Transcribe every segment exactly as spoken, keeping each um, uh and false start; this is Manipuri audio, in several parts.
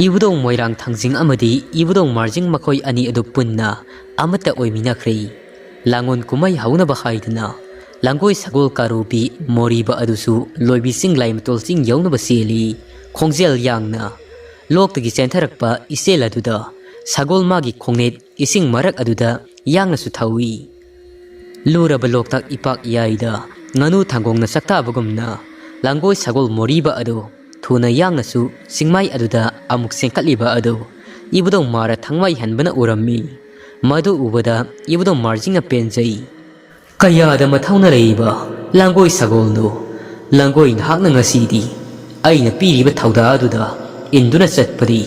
ꯏꯕꯨꯙꯧ ꯃꯣꯏꯔꯥꯡ ꯊꯥꯡꯖꯤꯡ ꯑꯃꯗꯤ ꯏꯕꯨꯙꯧ ꯃꯥꯔꯖꯤꯡ ꯃꯈꯣꯏ ꯑꯅꯤ ꯑꯗꯨ ꯄꯨꯟꯅ ꯑꯃꯠꯇ ꯑꯣꯏꯃꯤꯟꯅꯈ꯭ꯔꯦ꯫ ꯂꯥꯡꯒꯣꯜ ꯀꯨꯝꯍꯩ ꯍꯧꯅꯕ ꯍꯥꯏꯗꯨꯅ ꯂꯥꯡꯒꯣꯏ ꯁꯒꯣꯜ ꯀꯥꯔꯨꯕꯤ ꯃꯣꯔꯤꯕ ꯑꯗꯨꯁꯨ ꯂꯣꯏꯕꯤ ꯆꯤꯡ ꯂꯥꯏꯃꯇꯣꯜ ꯆꯤꯡ ꯌꯧꯅꯕ ꯆꯦꯜꯂꯤ꯫ ꯈꯣꯡꯖꯦꯜ ꯌꯥꯡꯅ ꯂꯣꯛꯇꯒꯤ ꯆꯦꯟꯊꯔꯛꯄ ꯏꯆꯦꯜ ꯑꯗꯨꯗ ꯁꯒꯣꯜ ꯃꯥꯒꯤ ꯈꯣꯡꯅꯦꯠ ꯏꯁꯤꯡ ꯃꯔꯛ ꯑꯗꯨꯗ ꯌꯥꯡꯅꯁꯨ ꯊꯧꯏ꯫ ꯂꯨꯔꯕ ꯂꯣꯛꯇꯥꯛ ꯏꯄꯥꯛ ꯏꯌꯥꯏꯗ ꯉꯥꯅꯨ ꯊꯥꯡꯒꯣꯡꯅ ꯆꯥꯛꯇꯥꯕꯒꯨꯝꯅ ꯂꯥꯡꯒꯣꯏ ꯁꯒꯣꯜ ꯃꯣꯔꯤꯕ ꯑꯗꯨ ꯊꯨꯅ ꯌꯥꯡꯅꯁꯨ ꯆꯤꯡꯃꯥꯏ ꯑꯗꯨꯗ ꯑꯃꯨꯛ ꯆꯦꯟꯈꯠꯂꯤꯕ ꯑꯗꯨ ꯏꯕꯨꯙꯧ ꯃꯥꯔ ꯊꯥꯡꯃꯩ ꯍꯟꯕꯅ ꯎꯔꯝꯃꯤ꯫ ꯃꯗꯨ ꯎꯕꯗ ꯏꯕꯨꯙꯧ ꯃꯥꯔꯖꯤꯡꯅ ꯄꯦꯟꯖꯩ꯫ "ꯀꯌꯥꯗ ꯃꯊꯧꯅ ꯂꯩꯕ ꯂꯥꯡꯒꯣꯏ ꯁꯒꯣꯜꯗꯣ! ꯂꯥꯡꯒꯣꯏ ꯅꯍꯥꯛꯅ ꯉꯁꯤꯗꯤ ꯑꯩꯅ ꯄꯤꯔꯤꯕ ꯊꯧꯗꯥ ꯑꯗꯨꯗ ꯏꯟꯗꯨꯅ ꯆꯠꯄꯗꯤ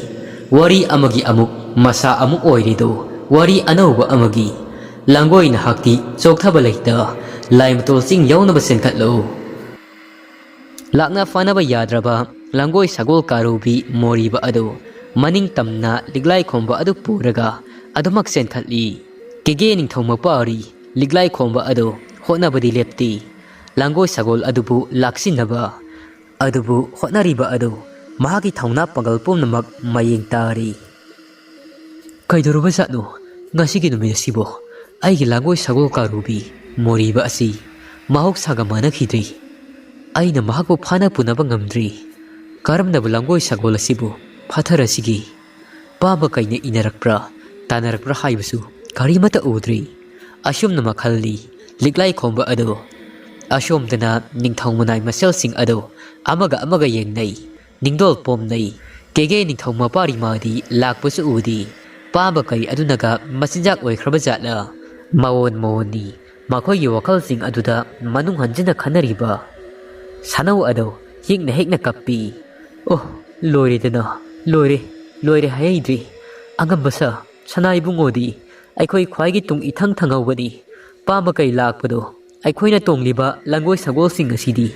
ꯋꯥꯔꯤ ꯑꯃꯒꯤ ꯑꯃꯨꯛ ꯃꯁꯥ ꯑꯃꯨꯛ ꯑꯣꯏꯔꯦꯗꯣ, ꯋꯥꯔꯤ ꯑꯅꯧꯕ ꯑꯃꯒꯤ꯫ ꯂꯥꯡꯒꯣꯏ ꯅꯍꯥꯛꯇꯤ ꯆꯣꯛꯊꯕ ꯂꯩꯇ ꯂꯥꯏꯃꯇꯣꯜ ꯆꯤꯡ ꯌꯧꯅꯕ ꯆꯦꯟꯈꯠꯂꯣ!" ꯂꯥꯛꯅ ꯐꯥꯅꯕ ꯌꯥꯗ꯭ꯔꯕ ꯂꯥꯡꯒꯣꯏ ꯁꯒꯣꯜ ꯀꯥꯔꯨꯕꯤ ꯃꯣꯔꯤꯕ ꯑꯗꯨ ꯃꯅꯤꯡ ꯇꯝꯅ ꯂꯤꯛꯂꯥꯏ ꯈꯣꯝꯕ ꯑꯗꯨ ꯄꯨꯔꯒ ꯑꯗꯨꯃꯛ ꯆꯦꯟꯈꯠꯂꯤ꯫ ꯀꯦꯒꯦ ꯅꯤꯡꯊꯧ ꯃꯄꯥꯔꯤ ꯂꯤꯛꯂꯥꯏ ꯈꯣꯝꯕ ꯑꯗꯨ ꯍꯣꯠꯅꯕꯗꯤ ꯂꯦꯞꯇꯦ꯫ ꯂꯥꯡꯒꯣꯏ ꯁꯒꯣꯜ ꯑꯗꯨꯕꯨ ꯂꯥꯛꯁꯤꯟꯅꯕ ꯑꯗꯨꯕꯨ ꯍꯣꯠꯅꯔꯤꯕ ꯑꯗꯨ ꯃꯍꯥꯛꯀꯤ ꯊꯧꯅꯥ ꯄꯥꯡꯒꯜ ꯄꯨꯝꯅꯃꯛ ꯃꯌꯦꯡ ꯇꯥꯔꯤ꯫ "ꯀꯩꯗꯧꯔꯕꯖꯥꯠꯅꯣ ꯉꯁꯤꯒꯤ ꯅꯨꯃꯤꯠ ꯑꯁꯤꯕꯨ? ꯑꯩꯒꯤ ꯂꯥꯡꯒꯣꯏ ꯁꯒꯣꯜ ꯀꯥꯔꯨꯕꯤ ꯃꯣꯔꯤꯕ ꯑꯁꯤ ꯃꯍꯧꯁꯥꯒ ꯃꯥꯟꯅꯈꯤꯗ꯭ꯔꯤ꯫ ꯑꯩꯅ ꯃꯍꯥꯛꯄꯨ ꯐꯥꯅ ꯄꯨꯅꯕ ꯉꯝꯗ꯭ꯔꯤ꯫ ꯀꯔꯝꯅꯕꯨ ꯂꯥꯡꯒꯣꯏ ꯁꯒꯣꯜ ꯑꯁꯤꯕꯨ ꯐꯥꯊꯔꯁꯤꯒꯦ? ꯄꯥꯝꯕ ꯀꯩꯅ ꯏꯟꯅꯔꯛꯄ꯭ꯔꯥ, ꯇꯥꯟꯅꯔꯛꯄ꯭ꯔꯥ ꯍꯥꯏꯕꯁꯨ ꯀꯔꯤꯃꯠꯇ ꯎꯗ꯭ꯔꯤ꯫" ꯑꯁꯨꯝꯅ ꯃꯈꯜꯅꯤ ꯂꯤꯛꯂꯥꯏ ꯈꯣꯝꯕ ꯑꯗꯨ꯫ ꯑꯁꯣꯝꯗꯅ ꯅꯤꯡꯊꯧ ꯃꯅꯥꯏ ꯃꯁꯦꯜꯁꯤꯡ ꯑꯗꯨ ꯑꯃꯒ ꯑꯃꯒ ꯌꯦꯡꯅꯩ꯫ ꯅꯤꯡꯗꯣꯜ ꯄꯣꯝꯅꯩ꯫ ꯀꯦꯒꯦ ꯅꯤꯡꯊꯧ ꯃꯄꯥꯔꯤꯃꯥꯗꯤ ꯂꯥꯛꯄꯁꯨ ꯎꯗꯦ꯫ ꯄꯥꯝꯕ ꯀꯩ ꯑꯗꯨꯅꯒ ꯃꯆꯤꯟꯖꯥꯛ ꯑꯣꯏꯈ꯭ꯔꯕ ꯖꯥꯠꯂ? ꯃꯑꯣꯟ ꯃꯑꯣꯟꯅꯤ ꯃꯈꯣꯏꯒꯤ ꯋꯥꯈꯜꯁꯤꯡ ꯑꯗꯨꯗ ꯃꯅꯨꯡ ꯍꯟꯖꯤꯟꯅ ꯈꯟꯅꯔꯤꯕ꯫ ꯁꯥꯅꯧ ꯑꯗꯣ ꯌꯦꯛꯅ ꯍꯦꯛꯅ ꯀꯞꯄꯤ꯫ "ꯑꯣ, ꯂꯣꯏꯔꯦꯗꯅ, ꯂꯣꯏꯔꯦ, ꯂꯣꯏꯔꯦ ꯍꯥꯏꯍꯩꯗ꯭ꯔꯤ꯫ ꯑꯉꯝꯕ ꯁꯥ, ꯁꯅꯥ ꯏꯕꯨꯡꯉꯣꯗꯤ ꯑꯩꯈꯣꯏ ꯈ꯭ꯋꯥꯏꯒꯤ ꯇꯨꯡ ꯏꯊꯪ ꯊꯪꯍꯧꯕꯅꯤ꯫ ꯄꯥꯝꯕ ꯀꯩ ꯂꯥꯛꯄꯗꯣ ꯑꯩꯈꯣꯏꯅ ꯇꯣꯡꯂꯤꯕ ꯂꯪꯒꯣꯏ ꯁꯒꯣꯜꯁꯤꯡ ꯑꯁꯤꯗꯤ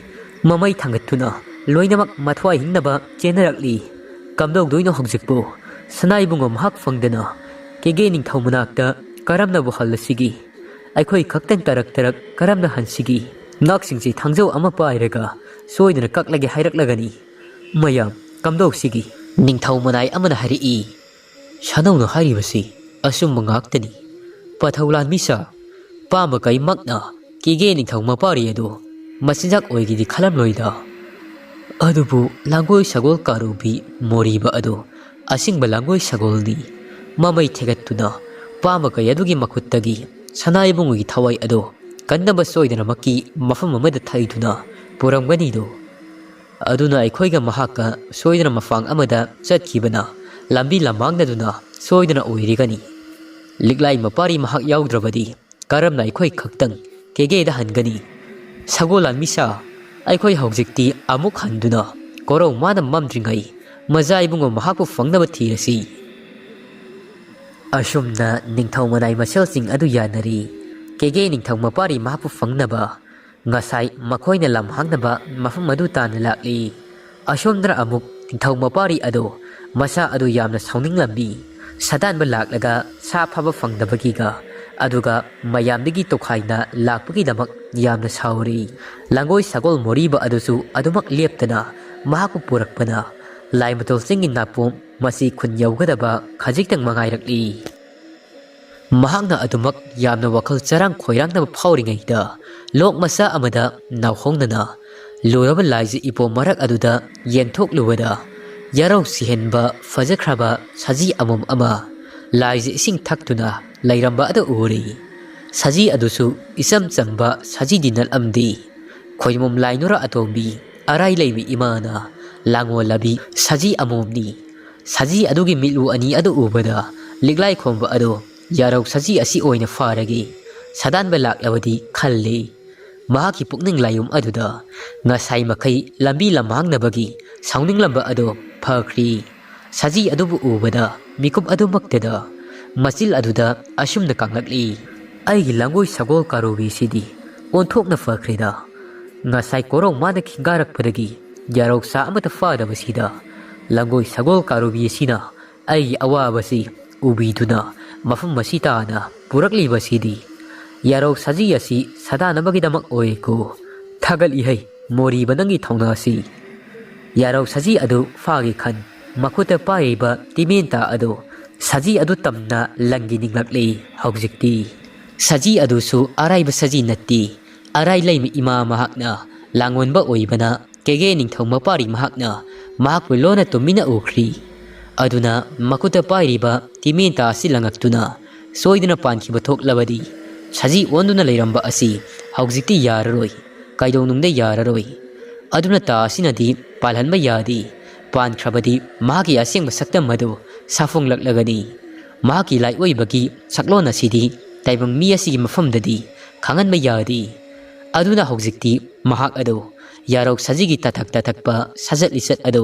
ꯃꯃꯩ ꯊꯥꯡꯒꯠꯇꯨꯅ ꯂꯣꯏꯅꯃꯛ ꯃꯊ꯭ꯋꯥꯏ ꯍꯤꯡꯅꯕ ꯆꯦꯟꯅꯔꯛꯂꯤ꯫ ꯀꯝꯗꯧꯗꯣꯏꯅꯣ ꯍꯧꯖꯤꯛꯄꯨ? ꯁꯅꯥ ꯏꯕꯨꯡꯉꯣ ꯃꯍꯥꯛ ꯐꯪꯗꯅ ꯀꯦꯒꯦ ꯅꯤꯡꯊꯧ ꯃꯅꯥꯛꯇ ꯀꯔꯝꯅꯕꯨ ꯍꯜꯂꯁꯤꯒꯦ? ꯑꯩꯈꯣꯏ ꯈꯛꯇꯪ ꯇꯔꯛ ꯇꯔꯛ ꯀꯔꯝꯅ ꯍꯟꯁꯤꯒꯦ? ꯉꯥꯛꯁꯤꯡꯁꯤ ꯊꯥꯡꯖꯧ ꯑꯃ ꯄꯥꯏꯔꯒ ꯁꯣꯏꯗꯅ ꯀꯛꯂꯒꯦ ꯍꯥꯏꯔꯛꯂꯒꯅꯤ꯫ ꯃꯌꯥꯝ ꯀꯝꯗꯧꯁꯤꯒꯦ?" ꯅꯤꯡꯊꯧ ꯃꯅꯥꯏ ꯑꯃꯅ ꯍꯥꯏꯔꯛꯏ, "ꯁꯥꯅꯧꯅ ꯍꯥꯏꯔꯤꯕꯁꯤ ꯑꯆꯨꯝꯕ ꯉꯥꯛꯇꯅꯤ꯫ ꯄꯥꯊꯧ ꯂꯥꯟꯃꯤꯁꯥ, ꯄꯥꯝꯕ ꯀꯩꯃꯛꯅ ꯀꯦꯒꯦ ꯅꯤꯡꯊꯧ ꯃꯄꯥꯔꯤ ꯑꯗꯨ ꯃꯆꯤꯟꯖꯥꯛ ꯑꯣꯏꯒꯦꯗꯤ ꯈꯜꯂꯝꯂꯣꯏꯗ꯫ ꯑꯗꯨꯕꯨ ꯂꯥꯡꯒꯣꯏ ꯁꯒꯣꯜ ꯀꯥꯔꯨꯕꯤ ꯃꯣꯔꯤꯕ ꯑꯗꯨ ꯑꯁꯦꯡꯕ ꯂꯥꯡꯒꯣꯏ ꯁꯒꯣꯜꯅꯤ꯫ ꯃꯃꯩ ꯊꯦꯒꯠꯇꯨꯅ ꯄꯥꯝꯕ ꯀꯩ ꯑꯗꯨꯒꯤ ꯃꯈꯨꯠꯇꯒꯤ ꯁꯅꯥ ꯏꯕꯨꯡꯒꯤ ꯊꯋꯥꯏ ꯑꯗꯨ ꯀꯟꯅꯕ ꯁꯣꯏꯗꯅꯃꯛꯀꯤ ꯃꯐꯝ ꯑꯃꯗ ꯊꯩꯗꯨꯅ ꯄꯨꯔꯝꯒꯅꯤꯗꯣ꯫ ꯑꯗꯨꯅ ꯑꯩꯈꯣꯏꯒ ꯃꯍꯥꯛꯀ ꯁꯣꯏꯗꯅ ꯃꯐꯥꯡ ꯑꯃꯗ ꯆꯠꯈꯤꯕꯅ ꯂꯝꯕꯤ ꯂꯝꯃꯥꯡꯅꯗꯨꯅ ꯁꯣꯏꯗꯅ ꯑꯣꯏꯔꯤꯒꯅꯤ꯫ ꯂꯤꯛꯂꯥꯏ ꯃꯄꯥꯔꯤ ꯃꯍꯥꯛ ꯌꯥꯎꯗ꯭ꯔꯕꯗꯤ ꯀꯔꯝꯅ ꯑꯩꯈꯣꯏ ꯈꯛꯇꯪ ꯀꯦꯒꯦꯗ ꯍꯟꯒꯅꯤ? ꯁꯒꯣꯜ ꯂꯥꯟꯃꯤꯁꯥ, ꯑꯩꯈꯣꯏ ꯍꯧꯖꯤꯛꯇꯤ ꯑꯃꯨꯛ ꯍꯟꯗꯨꯅ ꯀꯣꯔꯧ ꯃꯥꯅ ꯃꯝꯗ꯭ꯔꯤꯉꯩ ꯃꯖꯥ ꯏꯕꯨꯡꯉꯣ ꯃꯍꯥꯛꯄꯨ ꯐꯪꯅꯕ ꯊꯤꯔꯁꯤ꯫" ꯑꯁꯨꯝꯅ ꯅꯤꯡꯊꯧ ꯃꯅꯥꯏ ꯃꯁꯦꯜꯁꯤꯡ ꯑꯗꯨ ꯌꯥꯅꯔꯤ꯫ ꯀꯦꯒꯦ ꯅꯤꯡꯊꯧ ꯃꯄꯥꯔꯤ ꯃꯍꯥꯛꯄꯨ ꯐꯪꯅꯕ ꯉꯁꯥꯏ ꯃꯈꯣꯏꯅ ꯂꯝ ꯍꯥꯡꯅꯕ ꯃꯐꯝ ꯑꯗꯨ ꯇꯥꯟꯅ ꯂꯥꯛꯂꯤ꯫ ꯑꯁꯣꯝꯗꯅ ꯑꯃꯨꯛ ꯅꯤꯡꯊꯧ ꯃꯄꯥꯔꯤ ꯑꯗꯨ ꯃꯁꯥ ꯑꯗꯨ ꯌꯥꯝꯅ ꯁꯥꯎꯅꯤꯡꯂꯝꯃꯤ꯫ ꯁꯥꯗꯥꯟꯕ ꯂꯥꯛꯂꯒ ꯁꯥ ꯐꯥꯕ ꯐꯪꯗꯕꯒꯤꯒ ꯑꯗꯨꯒ ꯃꯌꯥꯝꯗꯒꯤ ꯇꯣꯈꯥꯏꯅ ꯂꯥꯛꯄꯒꯤꯗꯃꯛ ꯌꯥꯝꯅ ꯁꯥꯎꯔꯤ꯫ ꯂꯥꯡꯒꯣꯏ ꯁꯒꯣꯜ ꯃꯣꯔꯤꯕ ꯑꯗꯨꯁꯨ ꯑꯗꯨꯃꯛ ꯂꯦꯞꯇꯅ ꯃꯍꯥꯛꯄꯨ ꯄꯨꯔꯛꯄꯅ ꯂꯥꯏꯃꯇꯣꯜ ꯆꯤꯡꯒꯤ ꯅꯥꯄꯣꯝ ꯃꯁꯤ ꯈꯨꯟ ꯌꯧꯒꯗꯕ ꯈꯖꯤꯛꯇꯪ ꯃꯉꯥꯏꯔꯛꯂꯤ꯫ ꯃꯍꯥꯛꯅ ꯑꯗꯨꯃꯛ ꯌꯥꯝꯅ ꯋꯥꯈꯜ ꯆꯔꯥꯡ ꯈꯣꯏꯔꯥꯡꯅꯕ ꯐꯥꯎꯔꯤꯉꯩꯗ ꯂꯣꯛ ꯃꯆꯥ ꯑꯃꯗ ꯅꯥꯎꯍꯣꯡꯅꯅ ꯂꯨꯔꯕ ꯂꯥꯏꯖ ꯏꯄꯣꯝ ꯃꯔꯛ ꯑꯗꯨꯗ ꯌꯦꯟꯊꯣꯛꯂꯨꯕꯗ ꯌꯥꯔꯧ ꯁꯤꯍꯟꯕ ꯐꯖꯈ꯭ꯔꯕ ꯁꯖꯤ ꯑꯃꯣꯝ ꯑꯃ ꯂꯥꯏꯖ ꯏꯁꯤꯡ ꯊꯛꯇꯨꯅ ꯂꯩꯔꯝꯕ ꯑꯗꯨ ꯎꯔꯤ꯫ ꯁꯖꯤ ꯑꯗꯨꯁꯨ ꯏꯆꯝ ꯆꯝꯕ ꯁꯖꯤꯗꯤ ꯅꯠꯂꯝꯗꯦ꯫ ꯈꯣꯏꯃꯣꯝ ꯂꯥꯏꯅꯨꯔ ꯑꯇꯣꯝꯕꯤ ꯑꯔꯥꯏ ꯂꯩꯃ ꯏꯃꯥꯅ ꯂꯥꯡꯒꯣꯜꯂꯕꯤ ꯁꯖꯤ ꯑꯃꯣꯝꯅꯤ꯫ ꯁꯖꯤ ꯑꯗꯨꯒꯤ ꯃꯤꯠꯂꯨ ꯑꯅꯤ ꯑꯗꯨ ꯎꯕꯗ ꯂꯤꯛꯂꯥꯏ ꯈꯣꯝꯕ ꯑꯗꯨ ꯌꯥꯔꯧ ꯁꯖꯤ ꯑꯁꯤ ꯑꯣꯏꯅ ꯐꯥꯔꯒꯦ, ꯁꯥꯗꯥꯟꯕ ꯂꯥꯛꯂꯕꯗꯤ ꯈꯜꯂꯤ꯫ ꯃꯍꯥꯛꯀꯤ ꯄꯨꯛꯅꯤꯡ ꯂꯥꯏꯌꯨꯝ ꯑꯗꯨꯗ ꯉꯁꯥꯏ ꯃꯈꯩ ꯂꯝꯕꯤ ꯂꯝꯍꯥꯡꯅꯕꯒꯤ ꯁꯥꯎꯅꯤꯡꯂꯝꯕ ꯑꯗꯨ ꯐꯈ꯭ꯔꯤ꯫ ꯁꯖꯤ ꯑꯗꯨꯕꯨ ꯎꯕꯗ ꯃꯤꯀꯨꯞ ꯑꯗꯨꯃꯛꯇꯗ ꯃꯆꯤꯜ ꯑꯗꯨꯗ ꯑꯁꯨꯝꯅ ꯀꯥꯡꯂꯛꯂꯤ, "ꯑꯩꯒꯤ ꯂꯥꯡꯒꯣꯏ ꯁꯒꯣꯜ ꯀꯥꯔꯨꯕꯤꯁꯤꯗꯤ ꯑꯣꯟꯊꯣꯛꯅ ꯐꯈ꯭ꯔꯦꯗ꯫ ꯉꯁꯥꯏ ꯀꯣꯔꯧ ꯃꯥꯅ ꯈꯤꯡꯒꯥꯔꯛꯄꯗꯒꯤ ꯌꯥꯔꯧ ꯆꯥ ꯑꯃꯠꯇ ꯐꯥꯗꯕꯁꯤꯗ ꯂꯥꯡꯒꯣꯏ ꯁꯒꯣꯜ ꯀꯥꯔꯨꯕꯤ ꯑꯁꯤꯅ ꯑꯩꯒꯤ ꯑꯋꯥꯕꯁꯤ ꯎꯕꯤꯗꯨꯅ ꯃꯐꯝ ꯑꯁꯤ ꯇꯥꯅ ꯄꯨꯔꯛꯂꯤꯕꯁꯤꯗꯤ ꯌꯥꯔꯧ ꯁꯖꯤ ꯑꯁꯤ ꯁꯥꯗꯥꯅꯕꯒꯤꯗꯃꯛ ꯑꯣꯏꯀꯣ꯫ ꯊꯥꯒꯠꯂꯤ ꯍꯩ, ꯃꯣꯔꯤꯕ ꯅꯪꯒꯤ ꯊꯧꯅꯥꯁꯤ꯫ ꯌꯥꯔꯧ ꯁꯖꯤ ꯑꯗꯨ ꯐꯥꯒꯦ ꯈꯟ, ꯃꯈꯨꯠꯇ ꯄꯥꯏꯔꯤꯕ ꯇꯤꯃꯦꯟꯇꯥ ꯑꯗꯨ ꯁꯖꯤ ꯑꯗꯨ ꯇꯝꯅ ꯂꯪꯒꯤ ꯅꯤꯡꯂꯛꯂꯤ꯫ ꯍꯧꯖꯤꯛꯇꯤ ꯁꯖꯤ ꯑꯗꯨꯁꯨ ꯑꯔꯥꯏꯕ ꯁꯖꯤ ꯅꯠꯇꯦ꯫ ꯑꯔꯥꯏ ꯂꯩꯃ ꯏꯃꯥ ꯃꯍꯥꯛꯅ ꯂꯥꯡꯑꯣꯟꯕ ꯑꯣꯏꯕꯅ ꯀꯦꯒꯦ ꯅꯤꯡꯊꯧ ꯃꯄꯥꯔꯤ ꯃꯍꯥꯛꯅ ꯃꯍꯥꯛꯄꯨ ꯂꯣꯟꯅ ꯇꯨꯝꯃꯤꯟꯅ ꯎꯈ꯭ꯔꯤ꯫ ꯑꯗꯨꯅ ꯃꯈꯨꯠꯇ ꯄꯥꯏꯔꯤꯕ ꯇꯤꯃꯦꯟꯇꯥ ꯑꯁꯤ ꯂꯪꯉꯛꯇꯨꯅ ꯁꯣꯏꯗꯅ ꯄꯥꯟꯈꯤꯕ ꯊꯣꯛꯂꯕꯗꯤ ꯁꯖꯤ ꯑꯣꯟꯗꯨꯅ ꯂꯩꯔꯝꯕ ꯑꯁꯤ ꯍꯧꯖꯤꯛꯇꯤ ꯌꯥꯔꯔꯣꯏ꯫ ꯀꯩꯗꯧꯅꯨꯡꯗ ꯌꯥꯔꯔꯣꯏ꯫ ꯑꯗꯨꯅ ꯇꯥ ꯑꯁꯤꯅꯗꯤ ꯄꯥꯜꯍꯟꯕ ꯌꯥꯗꯦ꯫ ꯄꯥꯟꯈ꯭ꯔꯕꯗꯤ ꯃꯍꯥꯛꯀꯤ ꯑꯁꯦꯡꯕ ꯁꯛꯇꯝ ꯑꯗꯨ ꯁꯥꯐꯣꯡꯂꯛꯂꯒꯅꯤ꯫ ꯃꯍꯥꯛꯀꯤ ꯂꯥꯏꯑꯣꯏꯕꯒꯤ ꯁꯛꯂꯣꯟ ꯑꯁꯤꯗꯤ ꯇꯥꯏꯕꯪ ꯃꯤ ꯑꯁꯤꯒꯤ ꯃꯐꯝꯗꯗꯤ ꯈꯪꯍꯟꯕ ꯌꯥꯗꯦ꯫ ꯑꯗꯨꯅ ꯍꯧꯖꯤꯛꯇꯤ ꯃꯍꯥꯛ ꯑꯗꯨ ꯌꯥꯔꯧ ꯁꯖꯤꯒꯤ ꯇꯥꯊꯛ ꯇꯥꯊꯛꯄ ꯁꯥꯖꯠ ꯂꯤꯆꯠ ꯑꯗꯨ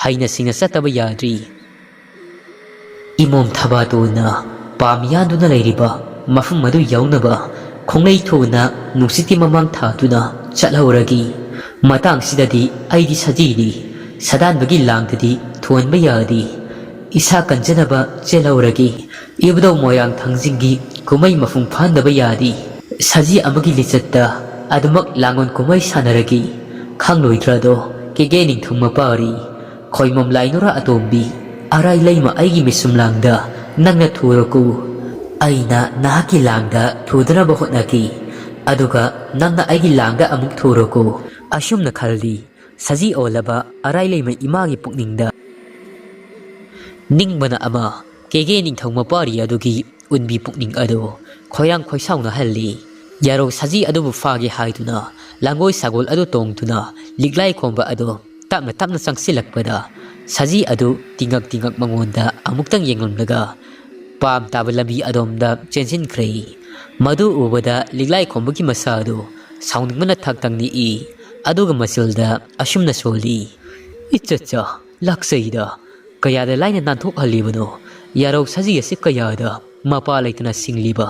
ꯍꯩꯅ ꯁꯤꯡꯅ ꯆꯠꯇꯕ ꯌꯥꯗ꯭ꯔꯤ꯫ ꯏꯃꯣꯝ ꯊꯕꯥꯇꯣꯟꯅ ꯄꯥꯝ ꯌꯥꯟꯗꯨꯅ ꯂꯩꯔꯤꯕ ꯃꯐꯝ ꯑꯗꯨ ꯌꯧꯅꯕ ꯈꯣꯡꯂꯩ ꯊꯨꯅ ꯅꯨꯡꯁꯤꯠꯀꯤ ꯃꯃꯥꯡ ꯊꯥꯗꯨꯅ ꯆꯠꯍꯧꯔꯒꯦ꯫ ꯃꯇꯥꯡꯁꯤꯗꯗꯤ ꯑꯩꯗꯤ ꯁꯖꯤꯅꯤ, ꯁꯗꯥꯟꯕꯒꯤ ꯂꯥꯡꯗꯗꯤ ꯊꯨꯍꯟꯕ ꯌꯥꯗꯦ꯫ ꯏꯁꯥ ꯀꯟꯖꯅꯕ ꯆꯦꯜꯍꯧꯔꯒꯦ꯫ ꯏꯕꯨꯙꯧ ꯃꯣꯏꯔꯥꯡ ꯊꯥꯡꯖꯤꯡꯒꯤ ꯀꯨꯝꯍꯩ ꯃꯄꯨꯡ ꯐꯥꯍꯟꯗꯕ ꯌꯥꯗꯦ꯫ ꯁꯖꯤ ꯑꯃꯒꯤ ꯂꯤꯆꯠꯇ ꯑꯗꯨꯃꯛ ꯂꯥꯡꯑꯣꯟ ꯀꯨꯝꯍꯩ ꯁꯥꯟꯅꯔꯒꯦ꯫ ꯈꯪꯂꯣꯏꯗ꯭ꯔꯥꯗꯣ ꯀꯦꯒꯦ ꯅꯤꯡꯊꯧ ꯃꯄꯥꯔꯤ, ꯈꯣꯏꯃꯣꯝ ꯂꯥꯏꯅꯨꯔꯥ ꯑꯇꯣꯝꯕꯤ, ꯑꯔꯥꯏ ꯂꯩꯃ ꯑꯩꯒꯤ ꯃꯤꯁꯨꯝ ꯂꯥꯡꯗ ꯅꯪꯅ ꯊꯨꯔꯣꯀꯣ꯫ ꯑꯩꯅ ꯅꯍꯥꯛꯀꯤ ꯂꯥꯡꯗ ꯊꯨꯗꯅꯕ ꯍꯣꯠꯅꯈꯤ, ꯑꯗꯨꯒ ꯅꯪꯅ ꯑꯩꯒꯤ ꯂꯥꯡꯗ ꯑꯃꯨꯛ ꯊꯨꯔꯣꯀꯣ꯫ ꯑꯁꯨꯝꯅ ꯈꯜꯂꯤ ꯁꯖꯤ ꯑꯣꯜꯂꯕ ꯑꯔꯥꯏ ꯂꯩꯃ ꯏꯃꯥꯒꯤ ꯄꯨꯛꯅꯤꯡꯗ꯫ ꯅꯤꯡꯕꯅ ꯑꯃ, ꯀꯦꯒꯦ ꯅꯤꯡꯊꯧ ꯃꯄꯥꯔꯤ ꯑꯗꯨꯒꯤ ꯎꯟꯕꯤ ꯄꯨꯛꯅꯤꯡ ꯑꯗꯨ ꯈꯣꯏꯔꯥꯡ ꯈꯣꯏꯁꯥꯎꯅꯍꯜꯂꯤ꯫ ꯌꯥꯔꯧ ꯁꯖꯤ ꯑꯗꯨꯕꯨ ꯐꯥꯒꯦ ꯍꯥꯏꯗꯨꯅ ꯂꯥꯡꯒꯣꯏ ꯁꯥꯒꯣꯜ ꯑꯗꯨ ꯇꯣꯡꯗꯨꯅ ꯂꯤꯛꯂꯥꯏ ꯈꯣꯝꯕ ꯑꯗꯨ ꯇꯞꯅ ꯇꯞꯅ ꯆꯪꯁꯤꯜꯂꯛꯄꯗ ꯁꯖꯤ ꯑꯗꯨ ꯇꯤꯡꯉꯛ ꯇꯤꯡꯉꯛ ꯃꯉꯣꯟꯗ ꯑꯃꯨꯛꯇꯪ ꯌꯦꯡꯂꯝꯂꯒ ꯄꯥꯝ ꯇꯥꯕ ꯂꯝꯕꯤ ꯑꯗꯣꯝꯗ ꯆꯦꯟꯁꯤꯟꯈ꯭ꯔꯦ꯫ ꯃꯗꯨ ꯎꯕꯗ ꯂꯤꯛꯂꯥꯏ ꯈꯣꯝꯕꯒꯤ ꯃꯁꯥ ꯑꯗꯨ ꯁꯥꯎꯅꯤꯡꯕꯅ ꯊꯛ ꯊꯛ ꯅꯤꯛꯏ꯫ ꯑꯗꯨꯒ ꯃꯆꯤꯜꯗ ꯑꯁꯨꯝꯅ ꯁꯣꯜꯂꯤ, "ꯏꯆꯠꯆꯥ, ꯂꯥꯛꯆꯩꯗ, ꯀꯌꯥꯗ ꯂꯥꯏꯅ ꯅꯥꯟꯊꯣꯛꯍꯜꯂꯤꯕꯅꯣ? ꯌꯥꯔꯧ ꯁꯖꯤ ꯑꯁꯤ ꯀꯌꯥꯗ ꯃꯄꯥ ꯂꯩꯇꯅ ꯁꯤꯡꯂꯤꯕ?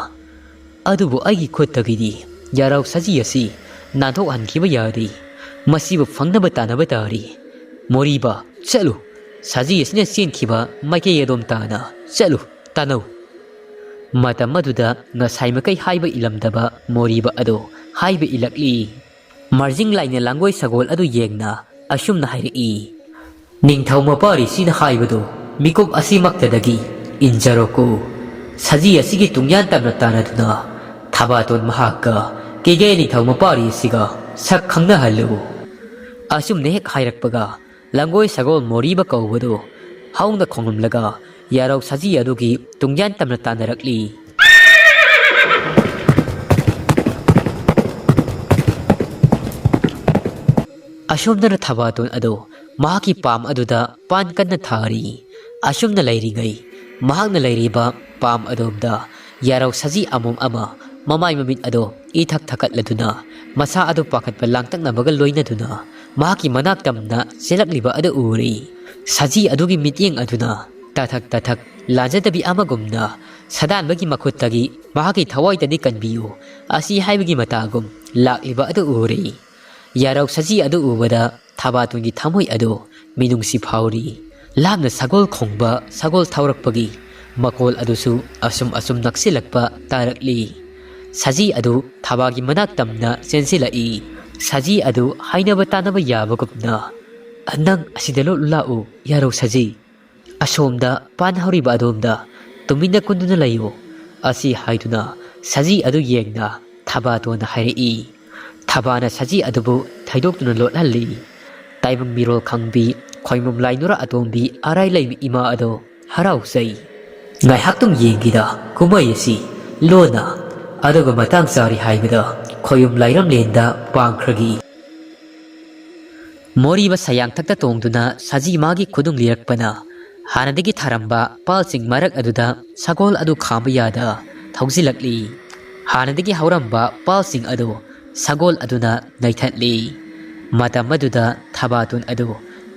ꯑꯗꯨꯕꯨ ꯑꯩꯒꯤ ꯈꯨꯠꯇꯒꯤꯗꯤ ꯌꯥꯔꯧ ꯁꯖꯤ ꯑꯁꯤ ꯅꯥꯟꯊꯣꯛꯍꯟꯈꯤꯕ ꯌꯥꯗꯦ꯫ ꯃꯁꯤꯕꯨ ꯐꯪꯅꯕ ꯇꯥꯟꯅꯕ ꯇꯥꯔꯤ꯫ ꯃꯣꯔꯤꯕ, ꯆꯠꯂꯨ꯫ ꯁꯖꯤ ꯑꯁꯤꯅ ꯆꯦꯟꯈꯤꯕ ꯃꯥꯏꯀꯩ ꯑꯗꯣꯝ ꯇꯥꯅ ꯆꯠꯂꯨ, ꯇꯥꯅꯧ꯫" ꯃꯇꯝ ꯑꯗꯨꯗ ꯉꯁꯥꯏ ꯃꯈꯩ ꯍꯥꯏꯕ ꯏꯜꯂꯝꯗꯕ ꯃꯣꯔꯤꯕ ꯑꯗꯨ ꯍꯥꯏꯕ ꯏꯜꯂꯛꯂꯤ꯫ ꯃꯥꯔꯖꯤꯡ ꯂꯥꯏꯅ ꯂꯥꯡꯒꯣꯏ ꯁꯒꯣꯜ ꯑꯗꯨ ꯌꯦꯡꯅ ꯑꯁꯨꯝꯅ ꯍꯥꯏꯔꯛꯏ, ꯅꯤꯡꯊꯧ ꯃꯄꯥꯔꯤꯁꯤꯅ ꯍꯥꯏꯕꯗꯨ ꯃꯤꯀꯨꯞ ꯑꯁꯤꯃꯛꯇꯗꯒꯤ ꯏꯟꯖꯔꯣꯀꯣ꯫ ꯁꯖꯤ ꯑꯁꯤꯒꯤ ꯇꯨꯡꯌꯥꯟ ꯇꯞꯅ ꯇꯥꯟꯅꯗꯨꯅ ꯊꯕꯥꯇꯣꯟ ꯃꯍꯥꯛꯀ ꯀꯦꯀꯦ ꯅꯤꯡꯊꯧ ꯃꯄꯥꯔꯤꯁꯤꯒ ꯁꯛ ꯈꯪꯅꯍꯜꯂꯨ꯫ ꯑꯁꯨꯝꯅ ꯍꯦꯛ ꯍꯥꯏꯔꯛꯄꯒ ꯂꯪꯒꯣꯏ ꯁꯒꯣꯜ ꯃꯣꯔꯤꯕ ꯀꯧꯕꯗꯨ ꯍꯧꯅ ꯈꯣꯡꯂꯝꯂꯒ ꯌꯥꯔꯧ ꯁꯖꯤ ꯑꯗꯨꯒꯤ ꯇꯨꯡꯌꯥꯟ ꯇꯝꯅ ꯇꯥꯟꯅꯔꯛꯂꯤ꯫ ꯑꯁꯣꯝꯗꯅ ꯊꯕꯥꯇꯣꯟ ꯑꯗꯨ ꯃꯍꯥꯛꯀꯤ ꯄꯥꯝ ꯑꯗꯨꯗ ꯄꯥꯟ ꯀꯟꯅ ꯊꯥꯔꯤ꯫ ꯑꯁꯨꯝꯅ ꯂꯩꯔꯤꯉꯩ ꯃꯍꯥꯛꯅ ꯂꯩꯔꯤꯕ ꯄꯥꯝ ꯑꯗꯣꯝꯗ ꯌꯥꯔꯧ ꯁꯖꯤ ꯑꯃꯣꯝ ꯑꯃ ꯃꯃꯥꯏ ꯃꯃꯤꯠ ꯑꯗꯣ ꯏꯊꯛ ꯊꯛꯀꯠꯂꯗꯨꯅ ꯃꯁꯥ ꯑꯗꯨ ꯄꯥꯈꯠꯄ ꯂꯥꯡꯇꯛꯅꯕꯒ ꯂꯣꯏꯅꯗꯨꯅ ꯃꯍꯥꯛꯀꯤ ꯃꯅꯥꯛ ꯇꯝꯅ ꯆꯦꯜꯂꯛꯂꯤꯕ ꯑꯗꯨ ꯎꯔꯤ꯫ ꯁꯖꯤ ꯑꯗꯨꯒꯤ ꯃꯤꯠꯌꯦꯡ ꯑꯗꯨꯅ ꯇꯥꯊꯛ ꯇꯥꯊꯛ ꯂꯥꯟꯖꯗꯕꯤ ꯑꯃꯒꯨꯝꯅ ꯁꯗꯥꯟꯕꯒꯤ ꯃꯈꯨꯠꯇꯒꯤ ꯃꯍꯥꯛꯀꯤ ꯊꯋꯥꯏꯗꯗꯤ ꯀꯟꯕꯤꯌꯨ ꯑꯁꯤ ꯍꯥꯏꯕꯒꯤ ꯃꯇꯥꯒꯨꯝ ꯂꯥꯛꯂꯤꯕ ꯑꯗꯨ ꯎꯔꯤ꯫ ꯌꯥꯔꯧ ꯁꯖꯤ ꯑꯗꯨ ꯎꯕꯗ ꯊꯕꯥꯇꯣꯟꯒꯤ ꯊꯃꯣꯏ ꯑꯗꯨ ꯃꯤꯅꯨꯡꯁꯤ ꯐꯥꯎꯔꯤ꯫ ꯂꯥꯞꯅ ꯁꯒꯣꯜ ꯈꯣꯡꯕ, ꯁꯒꯣꯜ ꯊꯧꯔꯛꯄꯒꯤ ꯃꯈꯣꯜ ꯑꯗꯨꯁꯨ ꯑꯁꯨꯝ ꯑꯁꯨꯝ ꯅꯛꯁꯤꯜꯂꯛꯄ ꯇꯥꯔꯛꯂꯤ꯫ ꯁꯖꯤ ꯑꯗꯨ ꯊꯕꯥꯒꯤ ꯃꯅꯥꯛ ꯇꯝꯅ ꯆꯦꯟꯁꯤꯜꯂꯛꯏ꯫ ꯁꯖꯤ ꯑꯗꯨ ꯍꯥꯏꯅꯕ ꯇꯥꯅꯕ ꯌꯥꯕꯒꯨꯝꯅ, "ꯅꯪ ꯑꯁꯤꯗ ꯂꯣꯠꯂꯨ ꯂꯥꯛꯎ, ꯌꯥꯔꯧ ꯁꯖꯤ꯫ ꯑꯁꯣꯝꯗ ꯄꯥꯟ ꯍꯧꯔꯤꯕ ꯑꯗꯣꯝꯗ ꯇꯨꯃꯤꯟꯅ ꯀꯨꯟꯗꯨꯅ ꯂꯩꯌꯨ" ꯑꯁꯤ ꯍꯥꯏꯗꯨꯅ ꯁꯖꯤ ꯑꯗꯨ ꯌꯦꯡꯅ ꯊꯕꯥꯇꯣꯟꯅ ꯍꯥꯏꯔꯛꯏ꯫ ꯊꯕꯥꯅ ꯁꯖꯤ ꯑꯗꯨꯕꯨ ꯊꯩꯗꯣꯛꯇꯨꯅ ꯂꯣꯠꯍꯜꯂꯤ꯫ ꯇꯥꯏꯕꯪ ꯃꯤꯔꯣꯜ ꯈꯪꯕꯤ ꯈꯣꯏꯃꯨꯝ ꯂꯥꯏ ꯅꯨꯔꯥ ꯑꯇꯣꯝꯕꯤ ꯑꯔꯥꯏ ꯂꯩꯃ ꯏꯃꯥ ꯑꯗꯣ ꯍꯔꯥꯎꯖꯩ꯫ ꯉꯥꯏꯍꯥꯛꯇꯨꯝ ꯌꯦꯡꯈꯤꯗ ꯀꯨꯝꯍꯩ ꯑꯁꯤ ꯂꯣꯟꯅ, ꯑꯗꯨꯒ ꯃꯇꯥꯡ ꯆꯥꯔꯤ ꯍꯥꯏꯕꯗ ꯈꯣꯌꯨꯝ ꯂꯥꯏꯔꯝꯂꯦꯟꯗ ꯄꯥꯡꯈ꯭ꯔꯒꯤ꯫ ꯃꯣꯔꯤꯕ ꯁꯌꯥꯡꯊꯛꯇ ꯇꯣꯡꯗꯨꯅ ꯁꯖꯤ ꯃꯥꯒꯤ ꯈꯨꯗꯨꯡ ꯂꯤꯔꯛꯄꯅ ꯍꯥꯟꯅꯗꯒꯤ ꯊꯥꯔꯝꯕ ꯄꯥꯜꯁꯤꯡ ꯃꯔꯛ ꯑꯗꯨꯗ ꯁꯒꯣꯜ ꯑꯗꯨ ꯈꯥꯝꯕ ꯌꯥꯗ ꯊꯧꯖꯤꯜꯂꯛꯂꯤ꯫ ꯍꯥꯟꯅꯗꯒꯤ ꯍꯧꯔꯝꯕ ꯄꯥꯜꯁꯤꯡ ꯑꯗꯨ ꯁꯒꯣꯜ ꯑꯗꯨꯅ ꯅꯩꯊꯠꯂꯤ꯫ ꯃꯇꯝ ꯑꯗꯨꯗ ꯊꯕꯥꯇꯣꯟ ꯑꯗꯨ